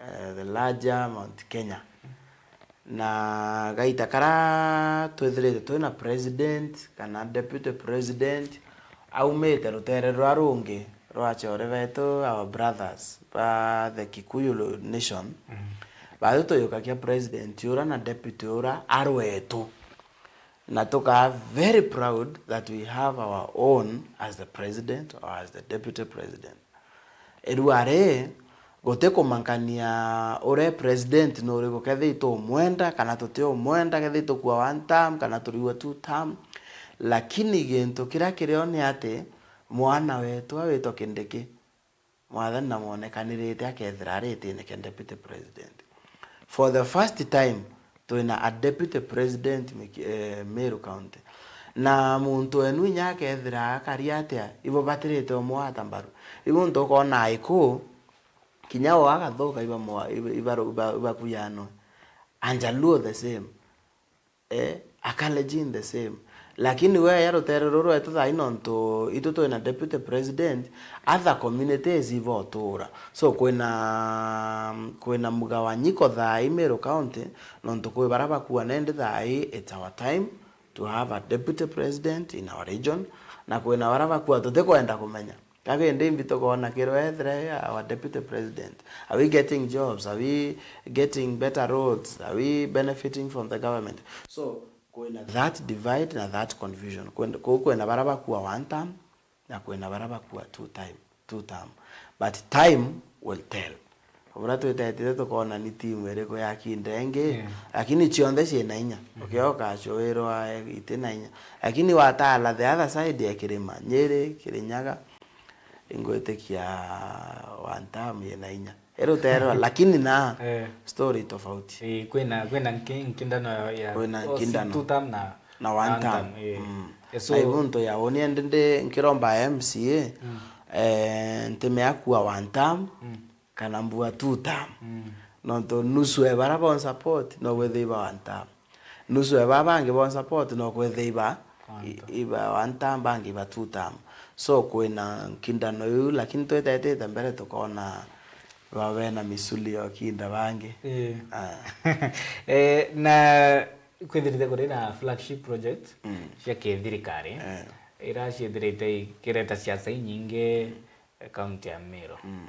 eh, the larger Mount Kenya. Na gaita karia twithirite twina president kana deputy president aumite rutere ruria rungi rwa achore betu, our brothers ba the Kikuyu nation, baatu tuyukagia president uria na deputy uria ari wetu. Na tukaa very proud that we have our own as the president or as the deputy president. Irua ri, guti kumankania ure president nuriku, kethira itumwenda kana tutiumwenda, kethira itukua one term kana turiua two term, lakini gintu kiria kirio ni ati mwana wetu awitwa Kindiki, Mwathani na mwonekanirite akethira ari itine kia deputy president. For the first time, twina a deputy president Miki-, eh, Meru County. Na muntu wenu inya akethira akari atia, ibo batirite umwata mbaru. Ibu ntu ukona aiku, kinya o agathuka iba mwa-, iba, iba, iba, ibakuyanwe. Anjaluo the same. Eh, Akalenjin the same. Lakini we ya rutere ruru rwetu thaa ii nontu itu twina deputy president, other communities ibotura. So kwina, kwina mugawanyiko thaa ii Meru County, nontu kwi baria bakua nendi thaa ii, it's our time to have a deputy president in our region, na kwina baria bakua tutikwenda kumenya. Ka kindi mbi tukoona kirwa ethira our deputy president, are we getting jobs? Are we getting better roads? Are we benefiting from the government? So, kwina that divide na that confusion. Kwina, kuu kwina baria bakua one term, na kwina baria bakua two time, two term. But time will tell. Buria twitetite tukoona ni timu iriku ya kinda ingi, yeah, lakini cionthe ciina inya. Mhm. Ukioka cuirwa iti na inya. Lakini watala the other side ya kirima, Nyeri, Kirinyaga, ingwitikia one term yina inya. Iruterwa, lakini na, eh, story tofauti. Eh, kwina, kwina nki-, nkindano ya, ya, kwina, oh, si nkindano, two term na, na one term. Eh. Mm. Eh, so na ibu ntu ya uni endi ndi nkiromba M C A, mm, eh, ntimea kua one term, mm, kana mbua two term. Mm. Nontu nusu e baria bon support no kwithia iba one term. Nusu e baa bangi bon support no kwithia iba, one term, i-, iba one term, bangi iba two term. So kwina nkindano iu, lakini twetetete mbere tukoona ba bena misuli ya kinda bangi. Ii. Ah. Eh, na kwithirite kuri na flagship project, mm, cia kithirikari, eh, iria ciithirite ikireta siasa inyingi, mm, kaunti ya Meru. Mm.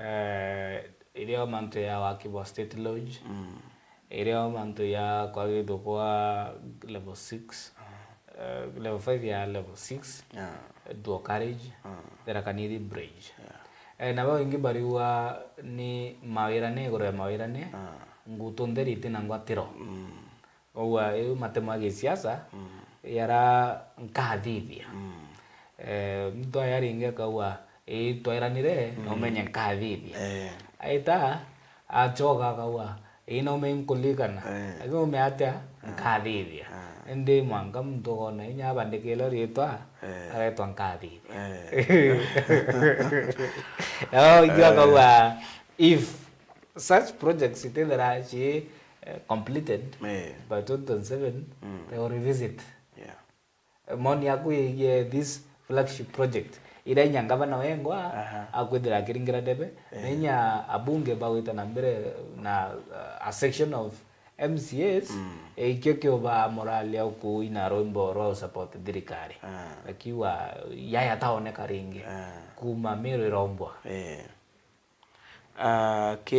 Eh, irio mantu ya waki bwa State Lodge, mm, irio mantu ya kwagithua kwa level six, mm, eh, level five ya level six, yeah, dual carriage, mm, Tharaka Nithi Bridge. Yeah. Eh, nabo ingi bariua ni mawirane iguru ya mawirane, mm, ngutu ntheri itina ngwatiro. Mm. Koguo iu matemo ya gisiasa, mm, yara nkathithia. Mm. Eh, muntu aya ringi akauga, "Ii, twairanire, na, mm, umenye nkathithia." Eh. Aita, acoka akauga, "Ii, na umenye nkulikana." Eh. Lakini ume atia? Ah. Nkathithia. Ah. Indi mwanka muntu ukona inya abandikirwe ritwa, eh, aretwa nkathithia. Eh. No, ingi, eh, akauga, if such projects itithira ci, eh, completed, eh, by twenty twenty-seven, mm, they will revisit. Yeah. Eh, maoni yaku yegie this flagship project iria inya ngavana wengwa, aha, akwithira akiringira ndebe, eh, na inya abunge bagwita na mbere na, uh, a section of M C As, mm, eh, ikio kiubaa morale au kuina rwimbo rwa support thirikari. Ah. Akiuga, "Yaya taoneka ringi." Ah. Kuma Meru irombwa. Eh. Ah, ki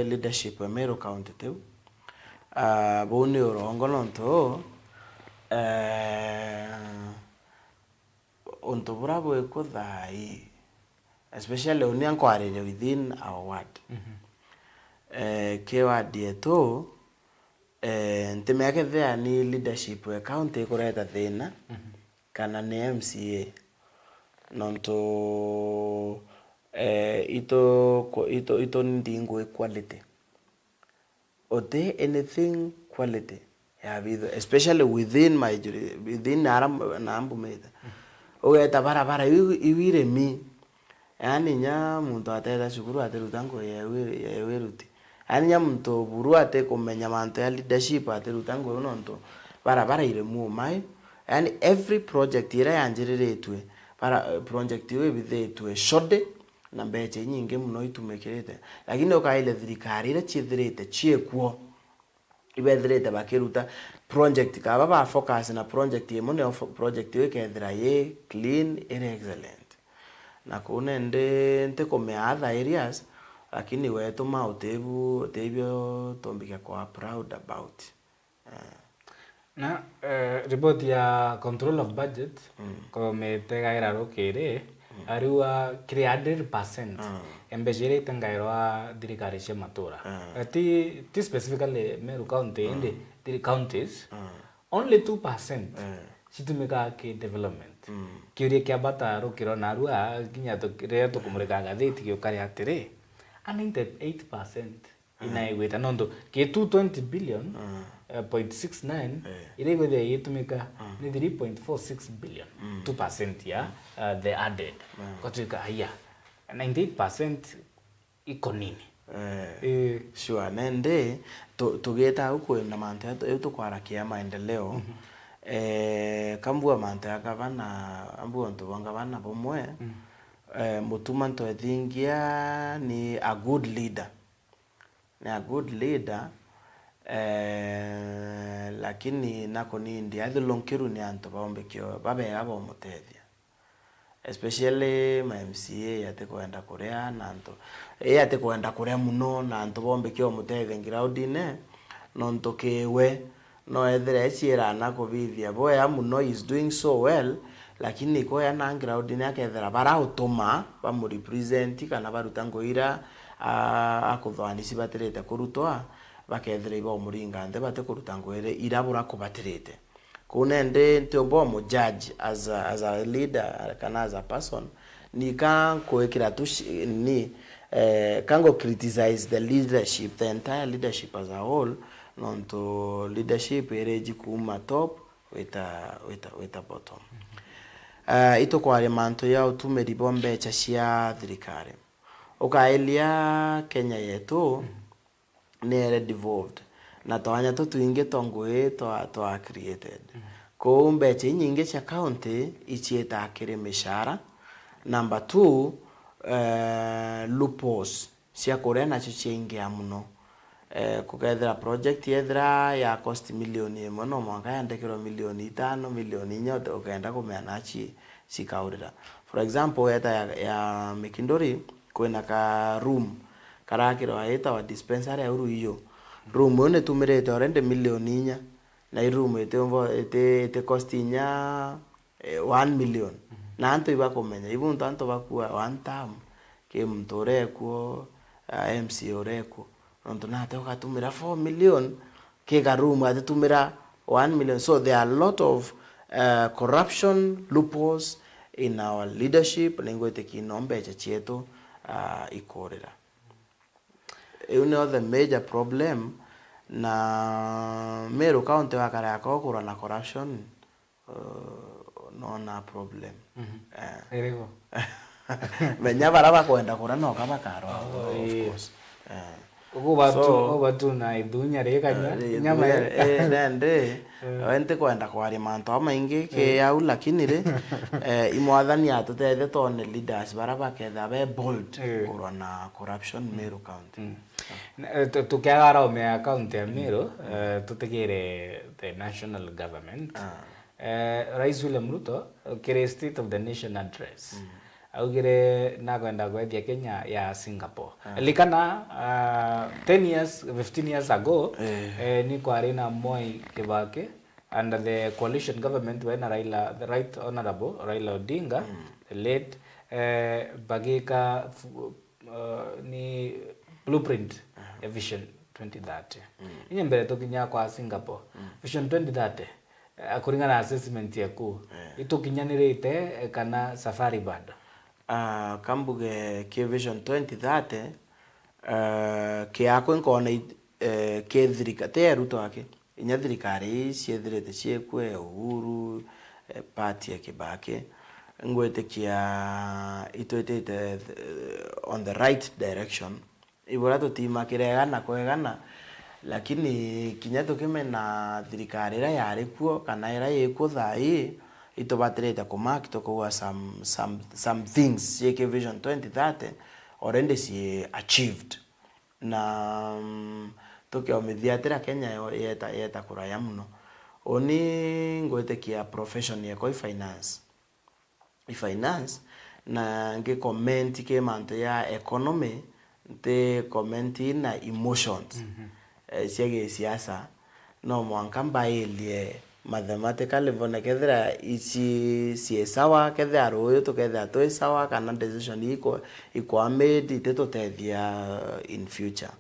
leadership ya Meru County tiu. Ah, buu ni urongo nontu, Eh, untu bura bwikuo thaa ii, especially uni ankwariria within our ward. Mhm. Eh, ki ward yetu, eh, ntimea kethia ni leadership ya county ikureta thina, mhm, kana ni M C A. Nontu, eh, itu, ku-, itu, itu ndingu equality. Uti anything quality ya bitho, especially within my juri-, within ara m-, na mbumite. Ugeta barabara iu, iu iremi. Yaani, nya muntu ateta cukuru atiruta ngugi ya wi-, ya wiruti. Yaani, nya muntu buru atikumenya mantu ya leadership atiruta ngugi nontu barabara iremu umai. Yaani, every project iria yanjiriritue, bara-, project iu ibithitue shoddy, na mbecha inyingi mono itumikirite. Lakini ukaile thirikari iria ciithirite ciikuo, ibethirite bakiruta project, kaba ba focus na project imwe, niyo fo-, project iu ikethira yi clean, iri excellent. Na kuu nindi ntikumea other areas, lakini wetu ma utibu, utibio tumbike kwa proud about. Eh. Na, eh, report ya Control of Budget, mm, komete gaira rukiri, mm, ariua kiri hundred percent, mm, ya mbeca iria itengairwa thirikari cia matura. Mm. Eh, ti, ti specifically Meru County, mm, indi thiri-, counties, mm, only two percent, mm, citumikaga ki development. Mm. Kiuria kia bata rukiro narua, kinya tu-, riria tukumurika ngathiti giukari atiri, a ninety-eight percent inaigwite, nontu ki two twenty billion, eh, point six nine, eh, iria igwithia igitumika ni three point four six billion, two percent ya, eh, the added. Gatuika, aya, ninety-eight percent iko nini? Eh, eh, sure, nende, tu-, tugita au kwina mantu ya tu-, eu tukwarakia maendeleo, eh, kambua mantu ya gavana, ambua untu bwa gavana bumwe, eh, Mutuma Ntwethingia ni a good leader. Ni a good leader, eh, lakini nako ni ndiathilunkiru ni antu baumbikia babega baumutethia. Especially ma M C A atikwenda kuria na antu, ii atikwenda kuria muno na antu baumbikia umutethia groundine, nontu kiwe no ethire eciira na kubithia bwea muno, he is doing so well, lakini kwea na groundine akethira barautuma bamurepresent kana baruta ngugi ira, a, akuthoani cibatirite kurutwa, bakethira ibaumuringa nthi batikuruta ngugi ira bura kubatirite. Kuu nendi ntiumba umujudge as a, as a leader kana as a person, ni ka nkwikira tu shi-, ni, eh, ka ngu criticize the leadership, the entire leadership as a whole, nontu leadership iriji kuuma top wita, wita, wita bottom. Ah, itukwaria mantu ya utumiri bwa mbecha cia thirikari. Ukailia Kenya yetu, ni ere devolved, na twanya tutwingi twa ngugi twa, twa created. Kwou mbecha inyingi cia county iciitaa kiri mishara. Number two, eh, loopholes cia kuria nacio ciaingia muno. Eh, kukethira project yethira ya cost milioni imwe, no mwanka yandikirwe milioni itano, milioni inya, uke-, ukenda kumenya naci cikaurira. For example, weta ya, ya Mikinduri, kwina ka room karakirwa itawa dispensary ya Ruiru. Room iu nitumirite already milioni inya, na i room iti, iti, iti cost inya, eh, one million. Na antu ibakumenya, ibu ntu antu bakua one term, ki muntu urekuo, ah, M C A urekuo. Nontu nate ugatumira four million, ki ka room atitumira one million. So there are a lot of, uh, corruption loopholes in our leadership, na ingwitikia no mbecha cietu, uh, ikurira. Iu nio the major problem, na Meru County wakara yako kurwa na corruption, uh, nona problem. Mhm. Eh. Iriku? Menya bara bakwenda kura noka bakarwa, oh, of ii, course. Eh. Ugu batu, so, ugu batu na ithunya ri kanya, eh, nyama ithunya, eh, nende, eh, we ntikwenda kwaria mantu amaingi, eh, ki au, lakini ri, eh, imwathani atutethie twone leaders bara baketha be bold, eh, kurwa na corruption, mm, Meru County. Mm. Na, eh, tu-, tukiaga araume ya county ya Meru, mm, eh, tutigire the national government. Ah. Eh, Rais William Ruto, eh, kiri State of the Nation Address, mm, augire nakwenda kwethia Kenya ya Singapore. Ah. Likana, ah, ten years, fifteen years ago, eh, eh, ni kwari na Mwai Kibaki, under the coalition government wena Raila, the Right Honorable Raila Odinga, the late, eh, bagika fu- uh, ni blueprint ya Vision twenty thirty. Inya mbere tukinya kwa Singapore, Vision twenty thirty, eh, kuringana na assessment yaku, itukinyanirite, eh, kana safari bado? Ah, kambuge ki Vision twenty thirty, eh, kiakwe nkona it- eh, ki thirika- ti ya Ruto aki, inya thirikari ii ciethirite ciekue, Uhuru, eh, party ya Kibaki, ngwitikia itwitite, eh, on the right direction. Ibura tutimakire egana kwa egana, lakini kinya tukimena thirikari iria yari kuo kana iria yikuo thaa ii, itubatirite kumark tukauga some, some, some things ciiki Vision twenty thirty already ci achieved. Na, mm, tukiomithia atira Kenya yo- yeta, yeta kuraya muno. Uni ngwitikia profession yekwa i finance. I finance, na ngi comment ki mantu ya economy, nti comment na emotions, eh, cia gisiasa. No mwanka mbairie mathematically mbone kethira ici cii sawa, kethira ruuyu tukethira twi sawa, kana decision ii iku- ikwa made ititutethia in future.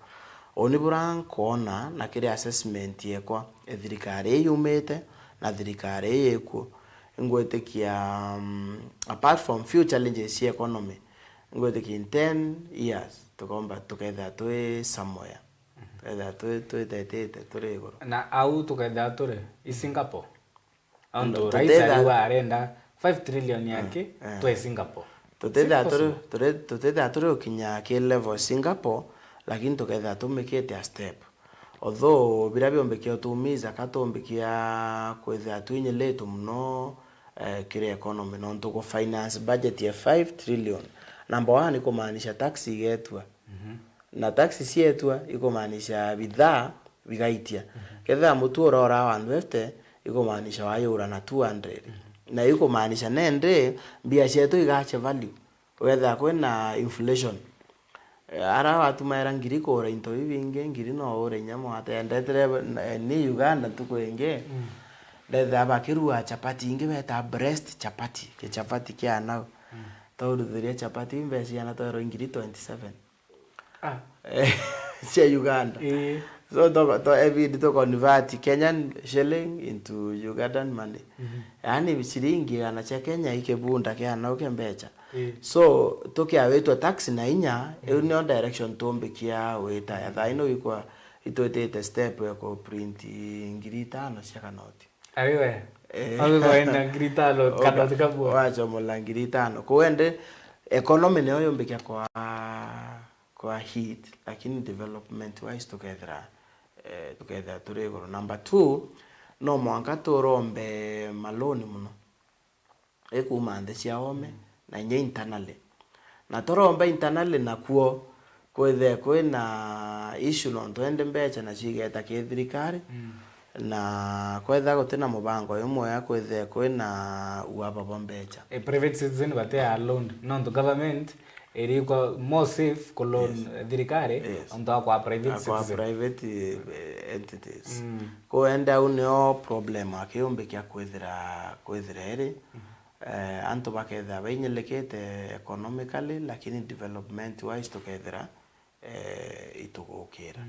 Uni bura nkwona na kiri assessment yekwa, e thirikari ii yumite na thirikari ii ikuo, ingwitikia, um, apart from few challenges cia economy, ingwitikia in ten years tukomba tukethira twi somewhere. Tukethira twi- twitetite turi iguru. Na au tukethira turi i Singapore? Antu Rais ariuga arenda five trillion yake twe Singapore. Tutethira turi, turi, tutethira turi ukinya ki level Singapore, lakini tukethira tumikite a step. Although bira biombikia utumiza ka tuombikia kwithira twinyilitwe muno, eh, kiri economy, nontu ku finance budget ya five trillion, number one, ikumaanisha tax igetua. Na tax cietua, ikumaanisha bidhaa bigaitia. Kethira mutu urora one fifty, ikumaanisha wayura na two hundred. Na ikumaanisha nende mbia cietu igache value. Wethira kwina inflation, eh, ara watumaira ngiri kuura into bibingi, ngiri no ure inya mwate. Ndetire, eh, ni Uganda ntuku ingi, ndethira bakirua chapati ingi beta breast chapati, kichapati kia nau. Twauruthiria chapati, mbeca ciana twerwa ngiri twenty seven. Ah. Eh, cia Uganda. Ii. So, to, to, ebidi to convert Kenyan shilling into Ugandan money. Yaani, ciringi igana cia Kenya i kibunda kia nau kia mbeca. Ii. So, tukiawitwa tax na inya, iu nio direction tumbikia wita ya thaa ino ikwa itwitite step ya ku print ngiri itano cia kanoti. Ariwe. Eh. Ariwe ena ngiri itano, wacha-, kanoti kamwe. Wachomola ngiri itano. Kuu ende, economy nio yumbikia kwa, kwa hit, lakini development wise tukethira, eh, tukethira turi iguru. Number two, no mwanka turombe maloni muno. Ikuuma nthi cia ome, na inya internally. Na turomba internally nakuo, kwithire kwina issue nontu ende mbeca nacio igeta ki thirikari, na kwethira gutina mubango jumwega, kwithire kwina uaba bwa mbeca. A private citizen bati a loan, nontu government irikwa more safe ku loan thirikari, ontu akwa private citizen. Private, eh, entities. Kuu ende au nio problem akiumbikia kwithira, kwithira iri. Eh, antu bakethira bainyilikite economically, lakini development wise tukethira, eh, itugukira.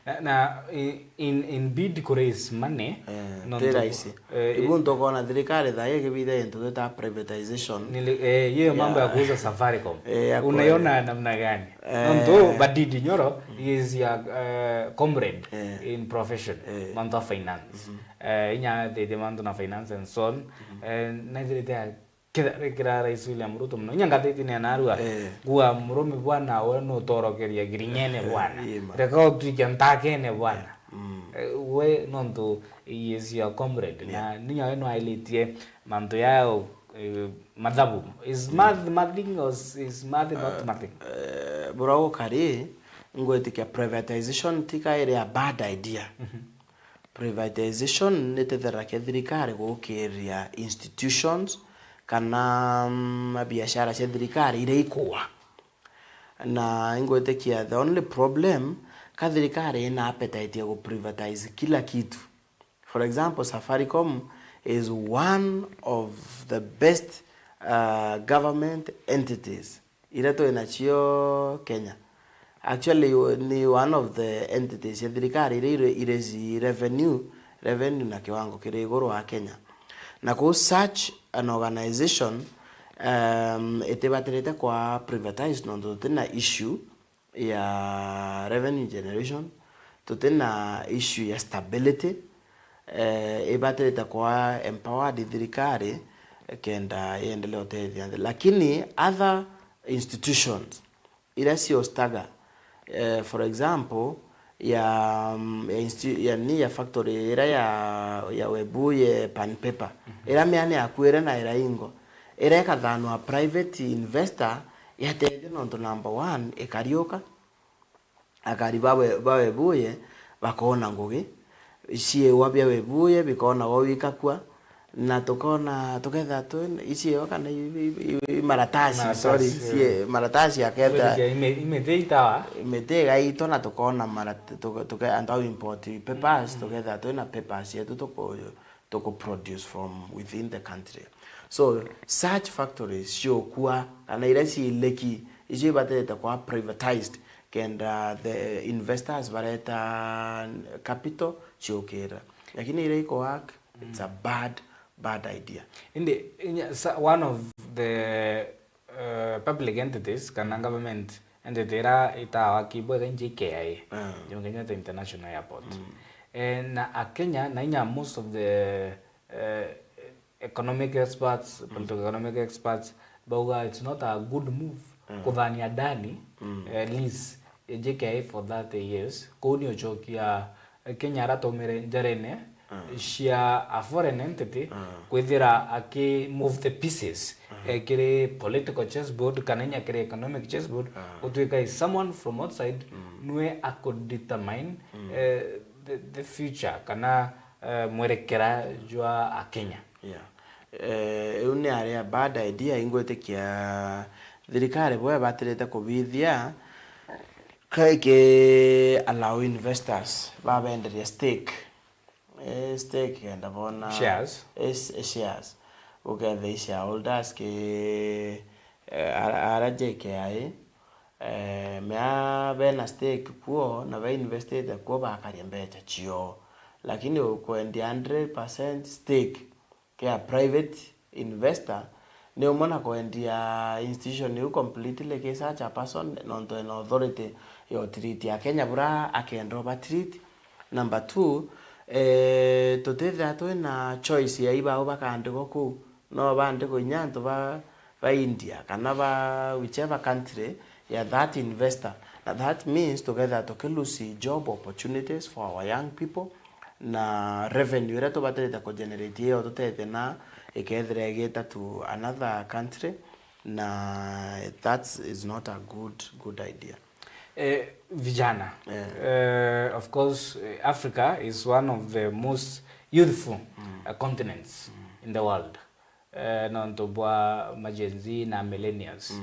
Na, na i-, in, in bid ku raise money, eh, nontu ti rahisi. Eh, ibu ntukona thirikari thaa ii ikibithia into twita privatization. Nili-, eh, hiyo mambo ya kuuza Safaricom. Eh, ya unaiona namna gani? Eh. Nontu Ndindi Nyoro, he is your, eh, comrade in profession, mantu a finance. Eh, inya athithia mantu na finance and so on. Eh, naithirite a-, kira, kira Rais William Ruto muno. Inya ngathitine ya narua, ngua murume bwana, we nutorokeria giring'ene bwana. Reka utwike ntakene bwana. Eh, we nontu he is your comrade. Na ninya we nwailitie mantu yao, eh, mathabu. Is math mathing or is, is math not mathing? Eh, bura gukari, ngwitikia privatization tika iri a bad idea. Privatization ni tetheragia thirikari gukiria institutions kana, mm, mabiashara cia thirikari iria ikua. Na ingwitikia the only problem, ka thirikari ina appetite ya ku privatize kila kitu. For example, Safaricom is one of the best, uh, government entities iria twi nacio Kenya. Actually, ni one of the entities cia thirikari iria ire-, ireci revenue, revenue na kiwango kiri iguru wa Kenya. Na kuu such an organization, um, itibatirite kwa privatized nontu tutina issue ya revenue generation, tutina issue ya stability, eh, ibatirite kwa empowered thirikari kenda iendelee utethia nthi. Lakini other institutions iria cio stagger, eh, for example, ya, mm, ya insti-, ya ni ya factory iria ya, ya Webuye Pan Paper, iria miani yakuire na iraingo, iria ikathanwa private investor yatethia nontu number one ikariuka, akari ba We-, ba Webuye bakona ngugi, ciiwa bia Webuye bikona gwa wikakua, na tukona, tuketha twi, iciiwa kana i, i, i, i maratasi, Maratasi, sorry, yeah. Cie-, maratasi aketa Gwitikia ime-, imiti itawa. Imiti igaitwa na tukona marat-, tuke-, tuke-, antu au import papers, tuketha twina papers yetu tuku-, tuku produce from within the country. So, such factories ciukua, kana iria ciiliki, icio ibatirite kwa privatized, kenda the investors bareta capital ciukira. Lakini iria iko work, it's a bad, bad idea. Indi, inya-, sa-, one of the, uh, public entities kana government entity iria itawa kibwega ni J K I A, Ah. Jomo Kenyatta International Airport. Eh, na Akenya, na inya most of the, eh, economic experts, political economic experts, bauga it's not a good move kuthania ndani, eh, lease ya J K I A for thirty years. Kuu ni ucokia Kenya aria twaumire njarene, cia a foreign entity, kwithira aki move the pieces, eh, kiri political chessboard kana inya kiri economic chessboard, gutwika is someone from outside nwe aku determine, eh, the, the future kana, eh, mwerekera jwa Akenya. Yeah. Eh, iu ni ari a bad idea, ingwitikia thirikari bo ibatirite kubithia, kaiki allow investors babenderia stake. Eh, stake kenda bona Shares. Is, shares. Uketha i shareholders ki, eh, ara, ara J K I A, eh, mea bena stake kuo na be investite kuo bakaria mbecha cio. Lakini ukwendia hundred percent stake kia private investor, ni umwe na kwendia institution iu completely ki such a person, nontu ena authority ya utreat Akenya bura akenda ubatreat. Number two, eh, tutithira twina choice ya ibau bakaandikwa kuu, no baandikwa inya antu ba, ba India, kana ba whichever country ya that investor. Na that means tukethira tukilusi job opportunities for our young people, na revenue iria tubatirite kugenerate iyo tutethia na ikethira igita to another country, na that is not a good, good idea. Eh, vijana. Eh, of course, eh, Africa is one of the most youthful, uh, continents in the world. Eh, nontu bwa ma Gen Z na millennials.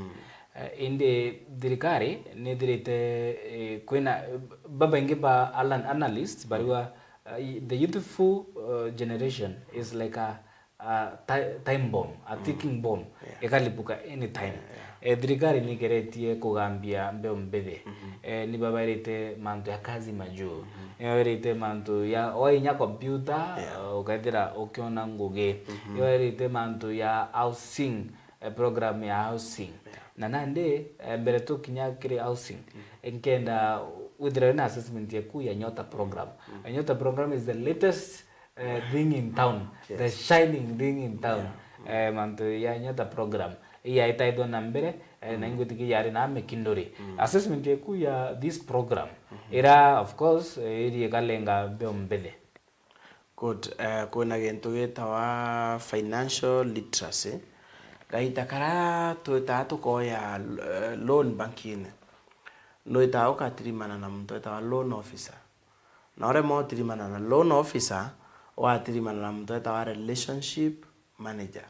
Eh, indi thirikari nithirite, eh, kwina, babaingi ba alan-, analysts bariwa, eh, the youthful, eh, generation is like a, a ti-, time bomb, a ticking bomb, ikalipuka anytime. Eh, thirikari nigeretie kugambia mbeu mbithi. Eh, nibabairite mantu ya kazi majuu. Nibabairite mantu ya, o inya computer, eh, ukethira ukiona ngugi. Nibabairite mantu ya housing, eh, program ya housing. Na nandi, eh, mbere tukinya kiri housing, nkenda withira wina assessment yaku ya Nyota program. Eh, Nyota program is the latest, eh, thing in town, the shining thing in town. Eh, mantu ya Nyota program. Iya itaithwa na mbere, eh, na ingwitikia yari na mikinduri. Assessment yaku ya this program, ira, of course, eh, iri ikalenga mbeu mbithi. Good. Eh, kwina gintu gitawa financial literacy. Gaita karia twitaga tukoya, eh, loan bank-ini, nwitaga ukatirimana na muntu witawa loan officer. Na uremwa utirimana na loan officer, watirimana na muntu witawa relationship manager.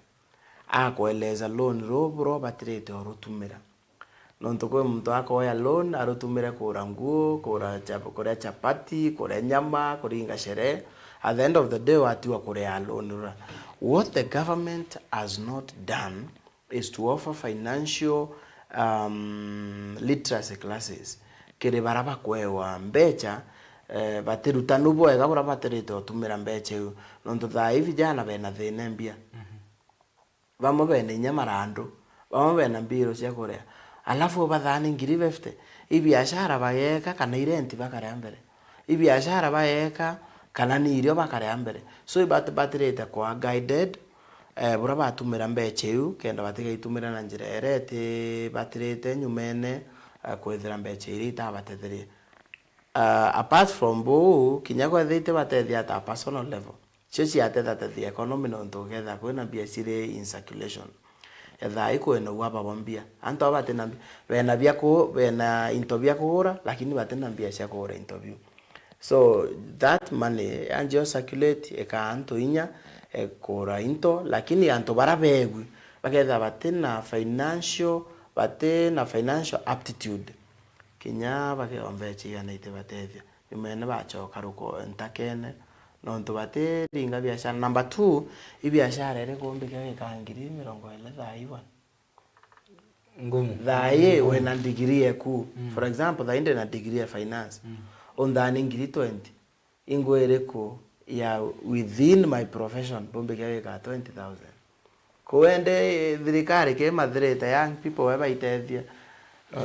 Akueleza loan ruu buria ubatirite urutumira. Nontu kwi muntu akoya loan arutumire kugura nguo, kugura cha-, kuria chapati, kuria nyama, kuringa sherehe. At the end of the day, watiwa kuria loan rura. What the government has not done is to offer financial, um, literacy classes kiri bara bakwewa mbecha, eh, batirutanwa bwega bura batirite utumira mbecha iu. Nontu thaa ii vijana bena thina mbia. Bamwe bena inya marandu, bamwe bena mbiro cia kuria. Alafu ubathani ngiri fifty, i biashara bageeka kana i rent bakaria mbere? I biashara bageeka kana ni irio bakaria mbere? So, ibat-, batirite kwa guided, eh, bura batumira mbecha iu, kenda batigaitumira na njira iria itibatirite nyumene, eh, kwithira mbecha iria itabatetherie. Ah, apart from buu, kinya kwethira itibatethia at a personal level, cio ciatethatethi economy, nontu ukethira kwina mbia ciri in circulation, ethaa ikwina uaba bwa mbia. Antu aba batina mbia, bena bia ku-, bena into bia kugura, lakini batina mbia cia kugura into biu. So, that money yanjia circulate, ikaa antu inya, ekura into, lakini antu bara begwi, bakethira batina financial, batina financial aptitude. Kinya bakewa mbecha igana itibatethia. Nyumene bachoka ruko ntakene, nontu batiringa biashara. Number two, i biashara iriku mbike wika ngiri mirongo iri thaa ii bwana? Ngumu. Thaa ii wina degree eku. Mm. For example, thaa ii ndina degree ya finance. Mm. Unthani ngiri twenty. Ingo iriku ya within my profession mbumbike wika twenty thousand? Kuende thirikari kimathirite young people we baitethia. Yeah.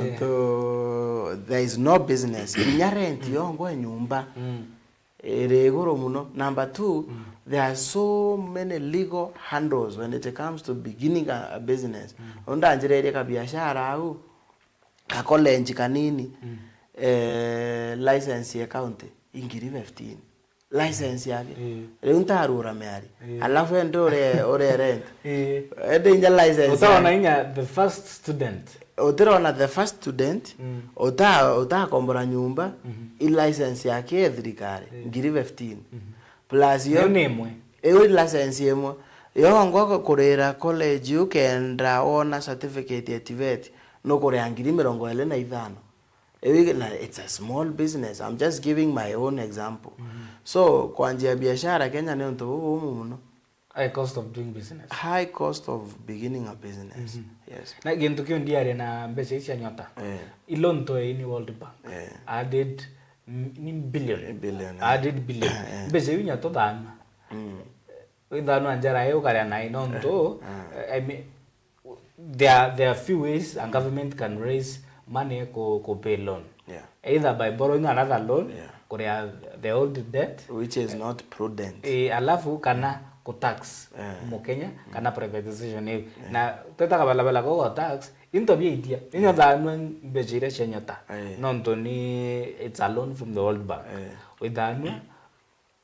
Nontu there is no business. Kinya rent yongwa nyumba, mm, iri iguru muno. Number two, mm, there are so many legal handles when it comes to beginning a, a business. Mm. Undanjirerie kabiashara au, ka college kanini, mm, eh, license ya county ingiri fifteen. License yake. Eh. Riu ntarura miari. Eh. Alafu ende ure, ure rent. Eh. Ende inya license. Utaona yake inya the first student. Utirona the first student, mm, uta-, utakombora nyumba, mhm, i license yake ya thirikari, eh, ngiri fifteen. Mhm. Plus yo, iyo ni imwe. Iyo license imwe. Yo ngo kurira college ukenda wona certificate ya TVET, nukuria ngiri mirongo iri na ithano. Iu na it's a small business. I'm just giving my own example. Mhm. So, kwanjia biashara Kenya ni untu bubumu muno. High cost of doing business. High cost of beginning a business. Mhm. Yes. Na gintu kiu ndiaria na mbeca ici cia Nyota. Eh. I loan twae ni World Bank. Eh. I did m-, ni billion. A billion, I eh. Did billion. Eh. Mbeca iu inya tuthanua. Mm. Ithanua njara iu ukaria nayo nontu, eh, eh, I mean, there are, there are few ways a government can raise money ku, ku pay loan. Yeah. Either by borrowing another loan, yeah, kuria the old debt. Which is not prudent. Eh, alafu kana ku tax, eh, Mukenya, mm, kana privatization iu. Yeah. Na twetaga balabala gogo tax, into bia itia. Inya, yeah, thanua mbeca iria cia Nyota. Eh. Nontu ni, it's a loan from the World Bank. Eh. Withanua,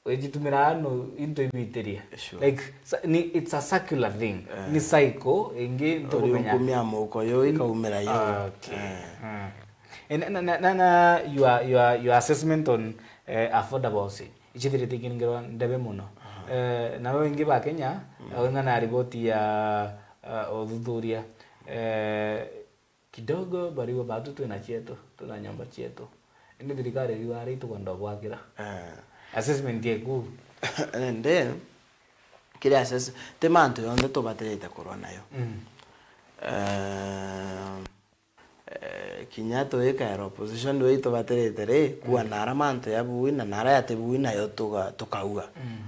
wijitumiraa no into ibitiria. Sure. Like, sa-, ni, it's a circular thing. Eh. Ni cycle ingi ntukumenya. Uriunkumia muko yo ikaumira yo. Ah, okay. Eh. Mm. Eh, na, na, na, na, na your, your, your assessment on, eh, affordable housing. Ichithirite ikiringirwa ndebe muno. Aha. Eh, na we ingi ba Kenya, mm, eh, weng'ana riboti ya, eh, uthuthuria. Eh, kidogo bariuga batu twina cietu, twina nyomba cietu. Indi thirikari iriuga aria itukwenda ubwakira. Eh. Assessment yeku? Indi, kiri assess-, ti mantu yonthe tubatirite kurwa nayo. Mm. Eh, eh, kinya tuikaera opposition ndio itubatirite ri, kuwa, mm, nara mantu ya bui na nara yati bui nayo tuga-, tukaua. Mm.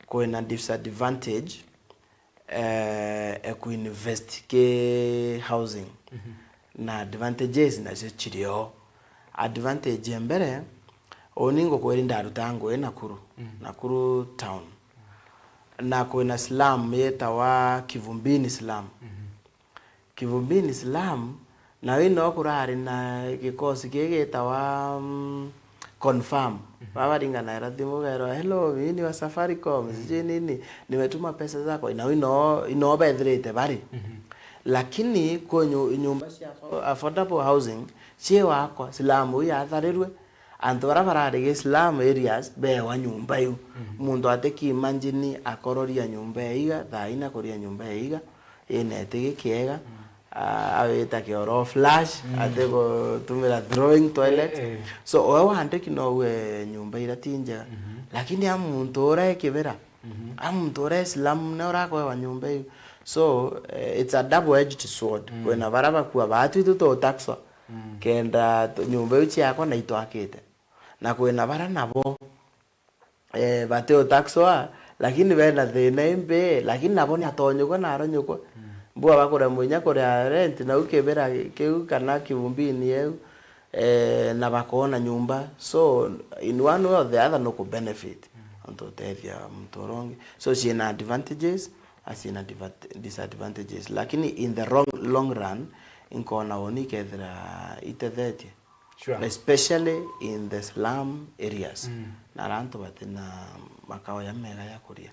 Kwina disadvantage eh, e kuinvest ki housing. Mhm. Na advantages nacio cirio. Advantage ya mbere, uni ngukwiri ndaruta ngui Nakuru, mhm, Nakuru town. Na kwina slum yetawa Kivumbini slum. Mhm. Kivumbini slum, na wi no kurari na gikosi giki gitawa, mm, Confirm. Mhm. Baba ringanaira thimu ukerwa, "Hello, mimi ni wa Safaricom, mm, sijui nini, nimetuma pesa zako." Na wi no, ino bethirite bari. Mhm. Lakini kwi nyu-, nyumba cia affo-, affordable housing, cie wakwa, slum ii yatharirwe, antu bara barari gi slum areas, bewa nyumba iu. Mhm. Muntu ati ki imagine akororia nyumba ya iga, thaa ina kuria nyumba ya iga, ina itigi kiega, mm, ah, awita kioro flush, mm, ati gutumira throwing toilet. Eh, eh. So, we wandiki no we nyumba ira ti njega. Mhm. Lakini a muntu ura e kibira, mhm, a muntu ura e slum ne urakwewa nyumba iu. So, eh, it's a double-edged sword. Mm. Kwina bara bakua baatu itu tutaxwa. Mm. Kenda tu-, nyumba iu ciakwa na itwakite. Na kwina bara nabo eh, bati utaxwa, lakini bena thina imbi, lakini nabo ni atonyokwa na aronyokwa. Mm. Mbua bakuremwa inya kuria rent, nau kibira kiu kana kiumbini yeu, eh, na bakona nyumba. So, in one way or the other, no ku benefit. Mm. Ontu utethia muntu uria ungi. So, ciina advantages, a ciina divat-, disadvantages. Lakini in the wrong, long run, inkona uni ikethira itethetie. Sure. Especially in the slum areas. Mm. Na aria antu batina makao ya mega ya kuria.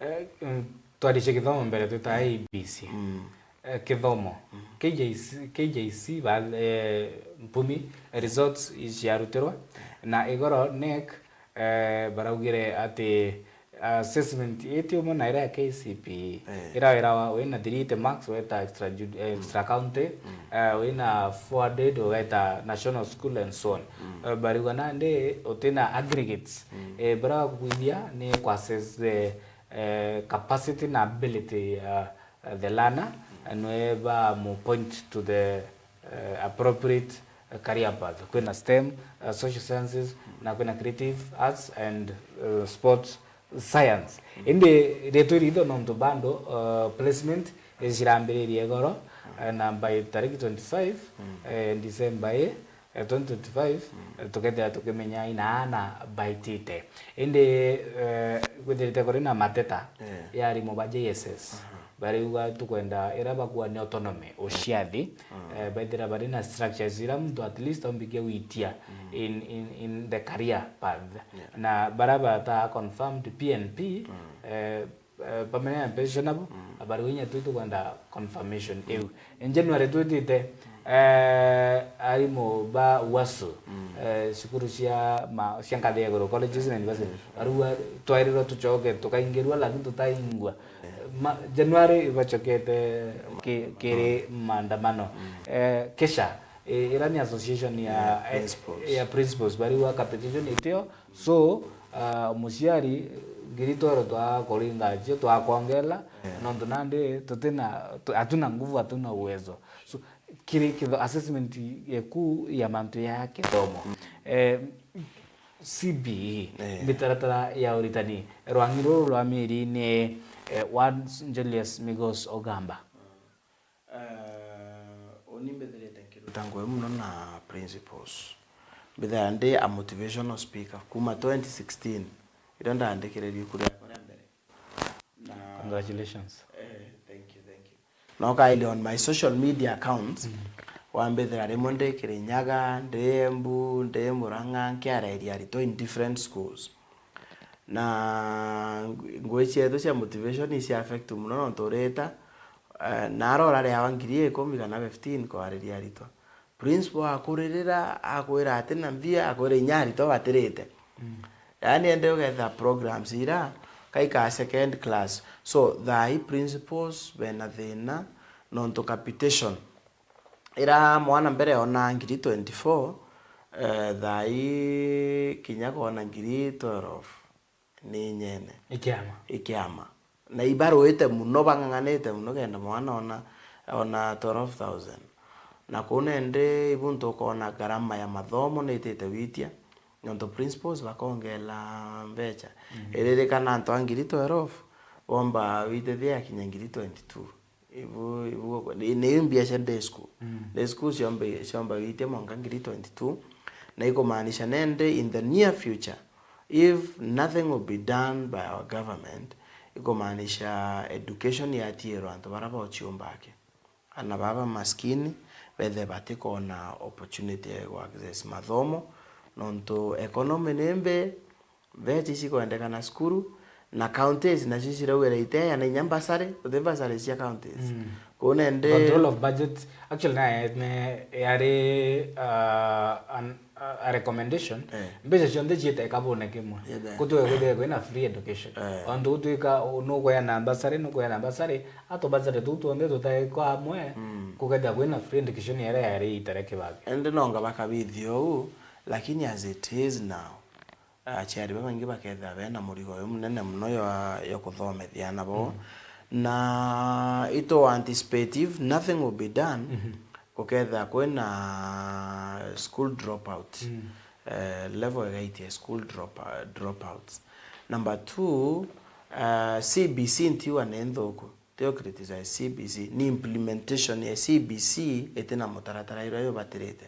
Eh, mm, twaricie kithomo mbere twita A B C. Mm. Eh, kithomo. Mm. K J C, K J C ba, eh, mpumi, results iciarutirwa. Na igoro NEC, eh, baraugire ati assessment iti umwe na iria ya K C P E. Eh. Ira wira wa wina three eighty marks weta extra ju-, eh, extra county, mm, eh, wina four hundred weta national school and so on. Mm. Eh, bariuga nandi utina aggregates. Mm. Eh, baria bakukwithia ni ku assess the, eh, capacity na ability ya, eh, the learner, mm, and we ba mu point to the, eh, appropriate, eh, career path. Kwina STEM, eh, social sciences, mm, na kwina creative arts and, eh, sports science. Mm. Indi rietwa iritho nontu bando, uh, placement icirambiririe igoro, mm, eh, na by tariki twenty-five, mm, eh, December i, eh, twenty twenty-five, mm, eh, tukethira tukimenya ina aana baitite. Indi, eh, kwithirite kuri na mateta, eh, ya arimu ba J S S. Aha. Bariuga tukwenda ira bakua ni autonomy, uciathi, mm, eh, baithira bari na structures ira muntu at least ombikia gwitia, mm, in, in, in the career path. Yeah. Na bara bata confirmed P N P, mm, eh, eh, permanent pension abo, mm, abari winya tu tukwenda confirmation, mm, iu. In January twitite, mm, eh, arimu ba wasu, mm, eh, cukuru cia ma-, cia ngathi ya iguru, colleges na university. Mm. Barua twairiro tucoke tukaingirua, lakini tutaingwa. Ma-, January ibacokete ki-, kiri maandamano. Mm. Eh, kesha, i-, ira ni association ya, ya, eh, principals, ya principals, bariuga capitation itio. So, ah, muciari, ngiri twero twakuringa cio, twakwongela, eh, nontu nandi tutina, tu-, hatuna nguvu, hatuna uwezo. So, kiri kitho-, assessment yeku ya mantu ya kithomo. Mm. Eh, C B E, eh, mitaratara ya uritani, rwang'i ruru rwa mieri ni, eh, One Julius Migos Ogamba. Eh, uni mbithirite nkiruta ngugi muno na principals. Mbithaira ndi a motivational speaker kuma twenty sixteen, iria ndandikire riuku riakwa ria mbere. Na congratulations. Eh, thank you, thank you. Na ukaile on my social media accounts, mm, wambithira rimwe ndi Kirinyaga, ndi Embu, ndi Murang'a, nkiareria aritwa in different schools. Na ngu-, ngugi cietu cia motivation ici affect muno nontu urita, eh, nara urariawa ngiri ikumi kana fifteen kwariria aritwa. Principal akuririra, akwira atina mbia, akwira inya aritwa batirite. Mm. Yaani ende ugetha programs ira, kaika second class. So, thaa ii principals bena thina, nontu capitation. Ira mwana mbere ona ngiri twenty-four, eh, thaa ii kinya kona ngiri twelve. Ni inyene. Ikiama. Ikiama. Na ibaruite muno, bang'ang'anite muno kenda mwana ona, ona twelve thousand. Na kuu nende ibu ntukona garama ya mathomo nitite witia, nontu principals bakongela mbecha. Mm. Iririkana antu a ngiri twelve, bomba witithia yakinya ngiri twenty-two. Ibu, ibu, ni, ni mbia cia day school. Mm. Day school ciombe, ciomba witia mwanka ngiri twenty-two. Na ikumaanisha nende in the near future, if nothing will be done by our government, ikumaanisha education yatiirwa antu bara bociumbake. Ana baba maskini, bethe batikona opportunity ya gu access mathomo, nontu economy ni mbi, mbeca ici ikwendekana cukuru, na counties nacio cirauga iteana inya mbasari, uthi mbasari cia counties. Mm. Kuu nende control of budget, actually, na, ne, yari, uh, an, a recommendation, eh, mbeca cionthe ciite kabune kimwe. Yebe. Gutwike kwithirwe kwina free education. Eh. Ontu gutwika u-, nukueana bursary, nukueana bursary, atu bursary tuu twonthe tutae kwa amwe, mm, kukethira kwina free education iria yari itare Kibaki. Indi nonga bakabithia uu, lakini as it is now, aciari babaingi bakethira bena murigo uyu munene muno ya, ya kuthomethia ana boo. Mm. Na itu anticipate if nothing will be done, mhm, gukethira kwina school dropout. Mm. Eh, level igaitia school drop, dropouts. Number two, eh, C B C ntiuga ni nthuku. Tio criticize C B C, ni implementation ya C B C itina mutaratara iria yubatirite.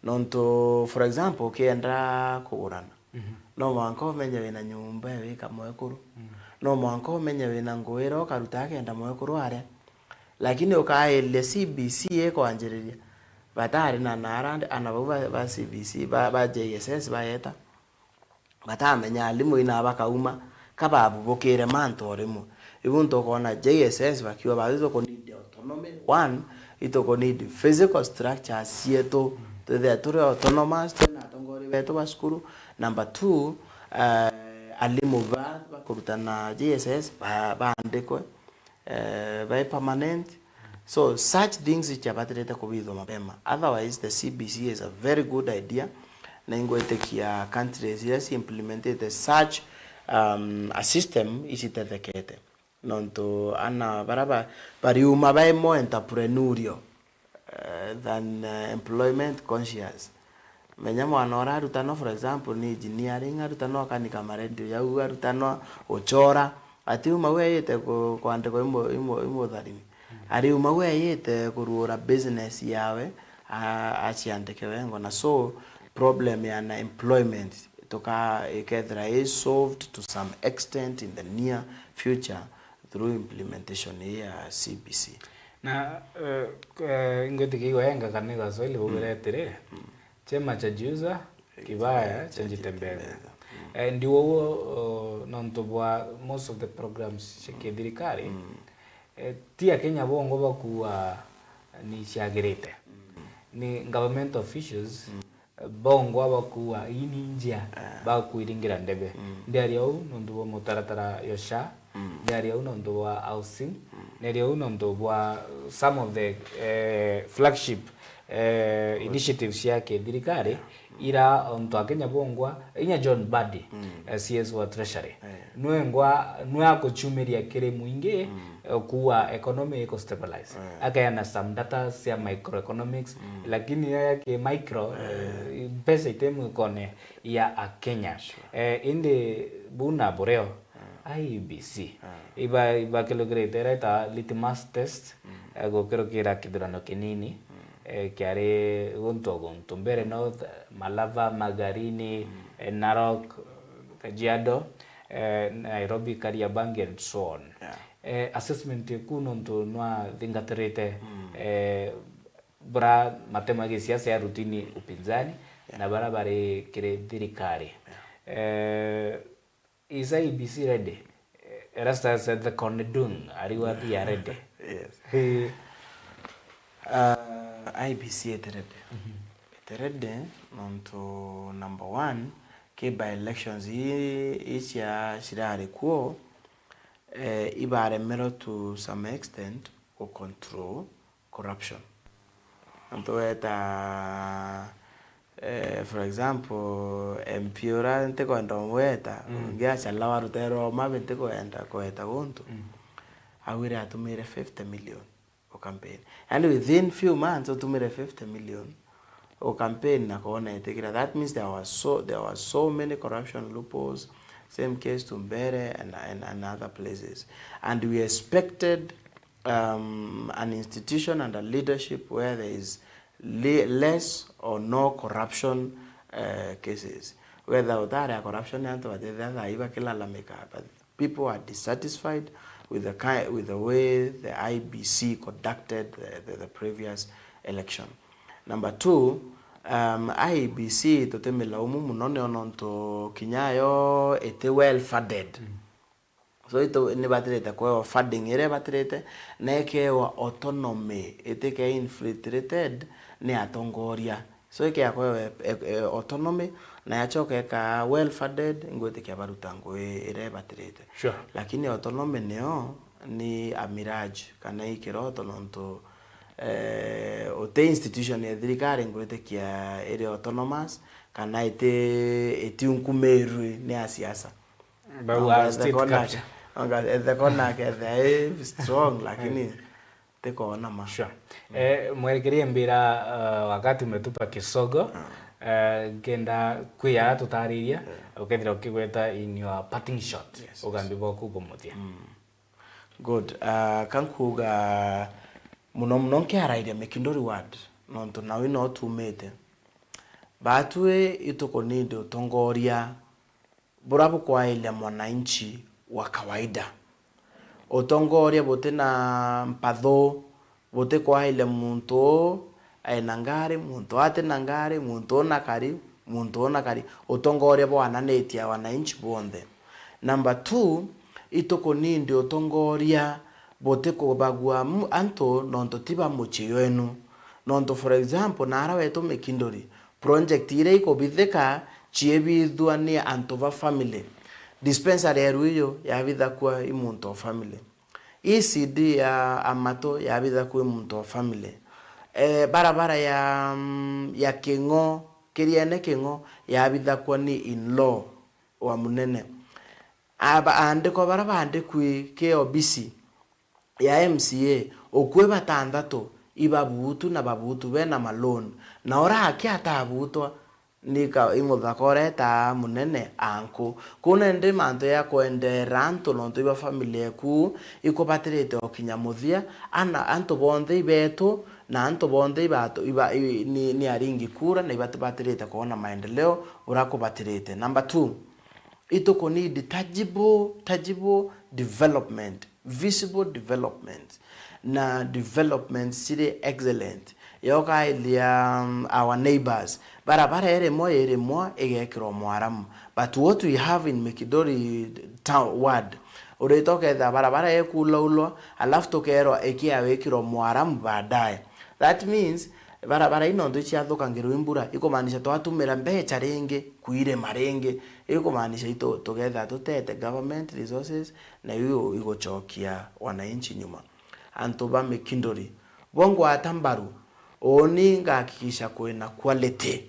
Nontu, for example, ukienda kugurana, mhm, no mwanka umenye wina nyumba ya wika mwekuru. Mm. No mwanka umenye wina nguu iria ukaruta akenda mwekuru aria. Lakini ukairia C B C ikwanjiriria, batari na, na arandi, ana bau ba, ba C B C, ba, ba J S S bayeta. Batamenya alimu ina bakauma, ka babubukire mantu o rimwe. Ibu ntukwona J S S bakiuga, "Bathi tuku need autonomy." One, ituku need physical structures cietu, twithire turi autonomous, twina atongoria betu ba cukuru. Number two, eh, alimu ba, bakurutana J S S ba, baandikwe, eh, bai permanent. So, such things ichiabatirite kubithwa mapema. Otherwise, the C B C is a very good idea, na ingwitikia countries iria ciimplementite such, um, a system icitethekete. Nontu ana baria ba, bariuma bai more entrepreneurial, eh, than, eh, employment conscious. Menya mwana uria arutanwa, for example, ni engineering, arutanwa akanika marendio jau, arutanwa uchora. Atiuma u eyite ku-, kwandikwa imu-, imu-, imutharimi. Ariuma u eyite kuruura business yawe, a-, aciandike wengwa. Na so, problem ya unemployment tuka-, ikethira i solved to some extent in the near future through implementation ya C B C. Na, eh, eh, ingwitikia igwenga kana Gaswahili baugire atiri, "Chema cha jiuza, kibaya cha jitembeza." Eh, ndi uguo, o, nontu bwa most of the programs cia kithirikari, eh, ti Akenya bongwa bakuua ni ciagirite. Ni government officials bongwa bakuua, ii ni njia bakwiringira ndebe. Ndiaria uu nontu bwa mutaratara yo SHA, ndiaria uu nontu bwa housing, ndiaria uu nontu bwa some of the, eh, flagship, eh, initiatives cia kithirikari, ira ontu Akenya bongwa, inya John Mbadi, eh, C S wa Treasury, nwengwa, nwe akuchumiria kiri mwingi, eh, kuua economy iko stabilize. Akaeana some data cia microeconomics, lakini yo ya ki micro, eh, mbeca ite mwikone ya Akenya. Eh, indi buu na bureo, I E B C iba-, ibakilukirite ira ita litmus test, eh, gukirukira kithurano kinini, eh, kiari guntu o guntu. Mbere North, Malava, Magarini, eh, Narok, Kajiado, eh, Nairobi, Kariobangi and so on. Eh, assessment eku nontu nwathingatirite, eh, bura matema gisiasa ya rutini upinzani na bara bari kiri thirikari. Eh, is I E B C ready? Eh, Erastus Ethekon Dung, are you, are you ready? Yes. Eh. Uh, I E B C iti ready. Iti ready nontu number one, ki by elections ii, ii cia cirari kuo, eh, ibaremerwe to some extent ku control corruption. Antu weta, eh, for example, M P ura ntikwenda umweta, ungi acalawa rutere rwa mabi, ntikwenda kweta guntu. Augire atumire fifty million u campaign. Yani within few months utumire fifty million u campaign na kona itikira. That means there was so, there was so many corruption loopholes, same case to Mbeere and, and, and other places. And we expected, um, an institution and a leadership where there is le-, less or no corruption, uh, cases. Whether utari a corruption, antu batithia thaa ii bakilalamika, but people are dissatisfied with the ki-, with the way the I E B C conducted the, the, the previous election. Number two, um, I E B C tutimilaumu muno nio nontu kinya yo iti well funded. So, itu nibatirite kwewa funding iria ibatirite, na ikewa autonomy, itike infiltrated ni atongoria. So ikiakwa e, e, e, autonomy, na yachoka ika well funded, ngwitikia baruta ngui iria ibatirite. Sure. Lakini autonomy niyo ni a mirage kana i kiroto, nontu eh, uti institution ya thirikari ngwitikia iri autonomous kana iti itiunkumirwi ni a siasa. Bau Anga a ethe state kona capture. Anga ethe kona kethe i strong, lakini tikoona ma. Sure. Eh, mwerekerie mbira, uh, wakati umetupa kisogo, eh, kenda kwi ara tutariria, ukethira ukigweta in your parting shot, Yes, yes. Ugambi bwaku bumuthia. Good. Uh, kankuga muno muno nkiarairia Mikinduri ward, nontu nau ino tumite. Batwi itukunindi utongoria bura bukwairia mwananchi wa kawaida. Utongoria buti na mpathu, buti kwairia muntu uu ena ngari, muntu ati na ngari, muntu una kari, muntu una kari. Utongoria bwananitie wananchi bonthe. Number two, itukunindi utongoria buti kubagua mu-, antu nontu ti ba mucii wenu. Nontu for example, naara wetu Mikinduri, project iria ikubithika ciibithua ni antu ba family. Dispensary ya Ruiyu yabithakua i muntu o family. E C D ya Amato yabithakua i muntu o family. Eh, barabara ya, mm, ya King'o, Kiriene King'o yabithakua ni in law wa munene. Aba-, aandikwa bara baandikwi ki obisi ya M C A, ukui batanthatu ibabuutu na babuutu bena maloan, na ura aki atabutwa ni ka-, i muthaka uretaa munene anku. Kuu nandi mantu ya kwendeera antu nontu iba family eku ikubatirite o kinya muthia, ana, antu bonthe ibetu na antu bonthe ibatu, iba, i, ni, ni aringi kura na ibatibatirite kwona maendeleo ura kubatirite. Number two, itukunidi tangible, tangible development, visible development, na development ciri excellent. Yokailia, um, our neighbors, barabara irimwe irimwe igekirwa mwaramu. But what we have in Mikinduri town ward, urita ukethira barabara ikulaulwa, alafu tukerwa ikia wikirwa mwaramu baadaye. That means, barabara ino ntu ciathukangirwa i mbura, ikumaanisha twatumira mbecha ringi kuirima ringi, ikumaanisha itu tugetha tutete government resources, na iu igucokia wananchi nyuma. Antu ba Mikinduri, bo ngwata mbaru, uuni ngahakikisha kwina quality.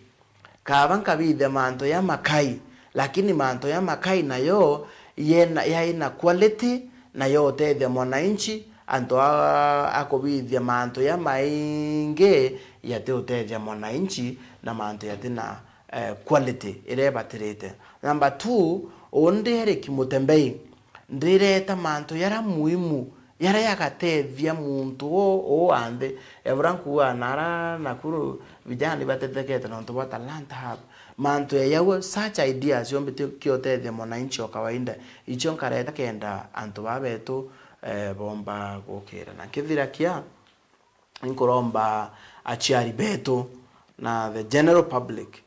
Kaaba nkabithia mantu ya makai, lakini mantu ya makai nayo yena, yaina quality, na yo utethia mwananchi, antu a, a kubithia mantu ya maingi yati utethia mwananchi, na mantu yati na, eh, quality iria ibatirite. Number two, uuni ndi Eric Mutembei, ndireta mantu yara muhimu yara yagatethia muntu uu, uu wa nthi. Ebura nkuuga nara Nakuru vijana nibatetekete nontu bwa talanta hub. Mantu ya yau, such ideas yombite kiotethia mwananchi o kawaida. Icio nkareta kenda antu baa betu, eh, bomba gukira. Na nkithira kia, inkuromba aciari betu na the general public,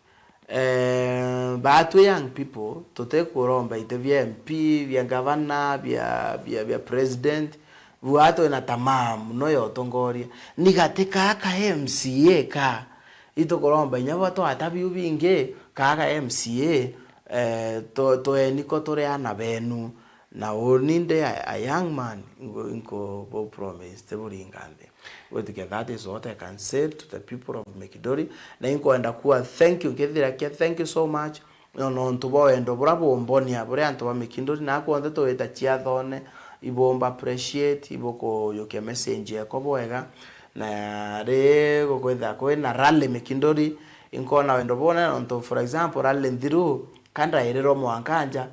eh, baatwi young people, tutikuromba iti bia M P, bia gavana, bia, bia, bia president, bua twina tamaa muno ya utongoria. Ni gati kaa ka M C A ka, itukuromba inya bwa twata biu bingi, kaa ka M C A, eh, tu-, tueni ko turi ana benu. Na uni ndi a, a young man, inko, inko bo promise, ti buringa nthi. Gwitikia that is what I can say to the people of Mikinduri. Na inkwenda kuwa thank you, nkithira kia thank you so much. No, nontu bwa wendo bura bumbonia, buri antu ba Mikinduri, na kwonthe tuwita ciathone, ibumba appreciate, ibukuyukia message yako bwega. Na ri gukwitha kwina rally Mikinduri, inkona wendo bone, nontu for example, rally nthiru, ka ndairirwo mwanka nja,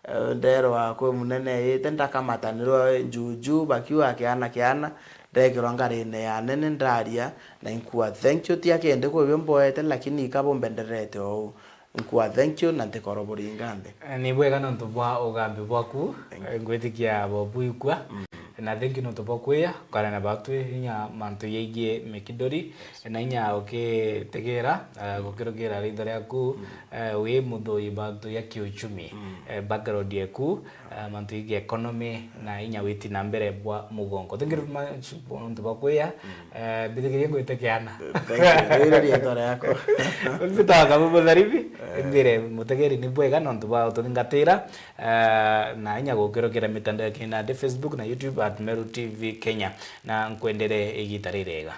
Eh, nderwa kwi munene ite, ndakamatanirwa njuju, bakiuga kiana kiana, ndekirwa ngarine ya nene, ndaria, na inkua thank you, ti akindi kwibio mboete, lakini ikabo mbenderete ou. Inkua thank you, na ntikoro buringa nthi. Eh, ni bwega nontu bwa ugambi bwaku. Thank you. Eh, ngwitikia bo buikua. Mm. Na thank you nontu bwa kwia, kwarana batwi inya mantu yaigie mikindori, na inya ukitegera, eh, gukirukira ritho riaku, eh, wi muthui bantu ya kiuchumi, eh, background yeku, eh, mantu yaigie economy, na inya witi na mbere bwa mugongo. Thank you very much nontu bwa kwia, eh, mbithikirie ngwite kiana. Thank you. Riri ritho riaku. Mbitaga Kabubu Tharibi, mbire mutegeri ni bwega nontu bwa ututhingatira, eh, na inya gukirukira mitandao ya kinandi, Facebook na YouTube at Meru T V Kenya. Na nkwendere igita ririega.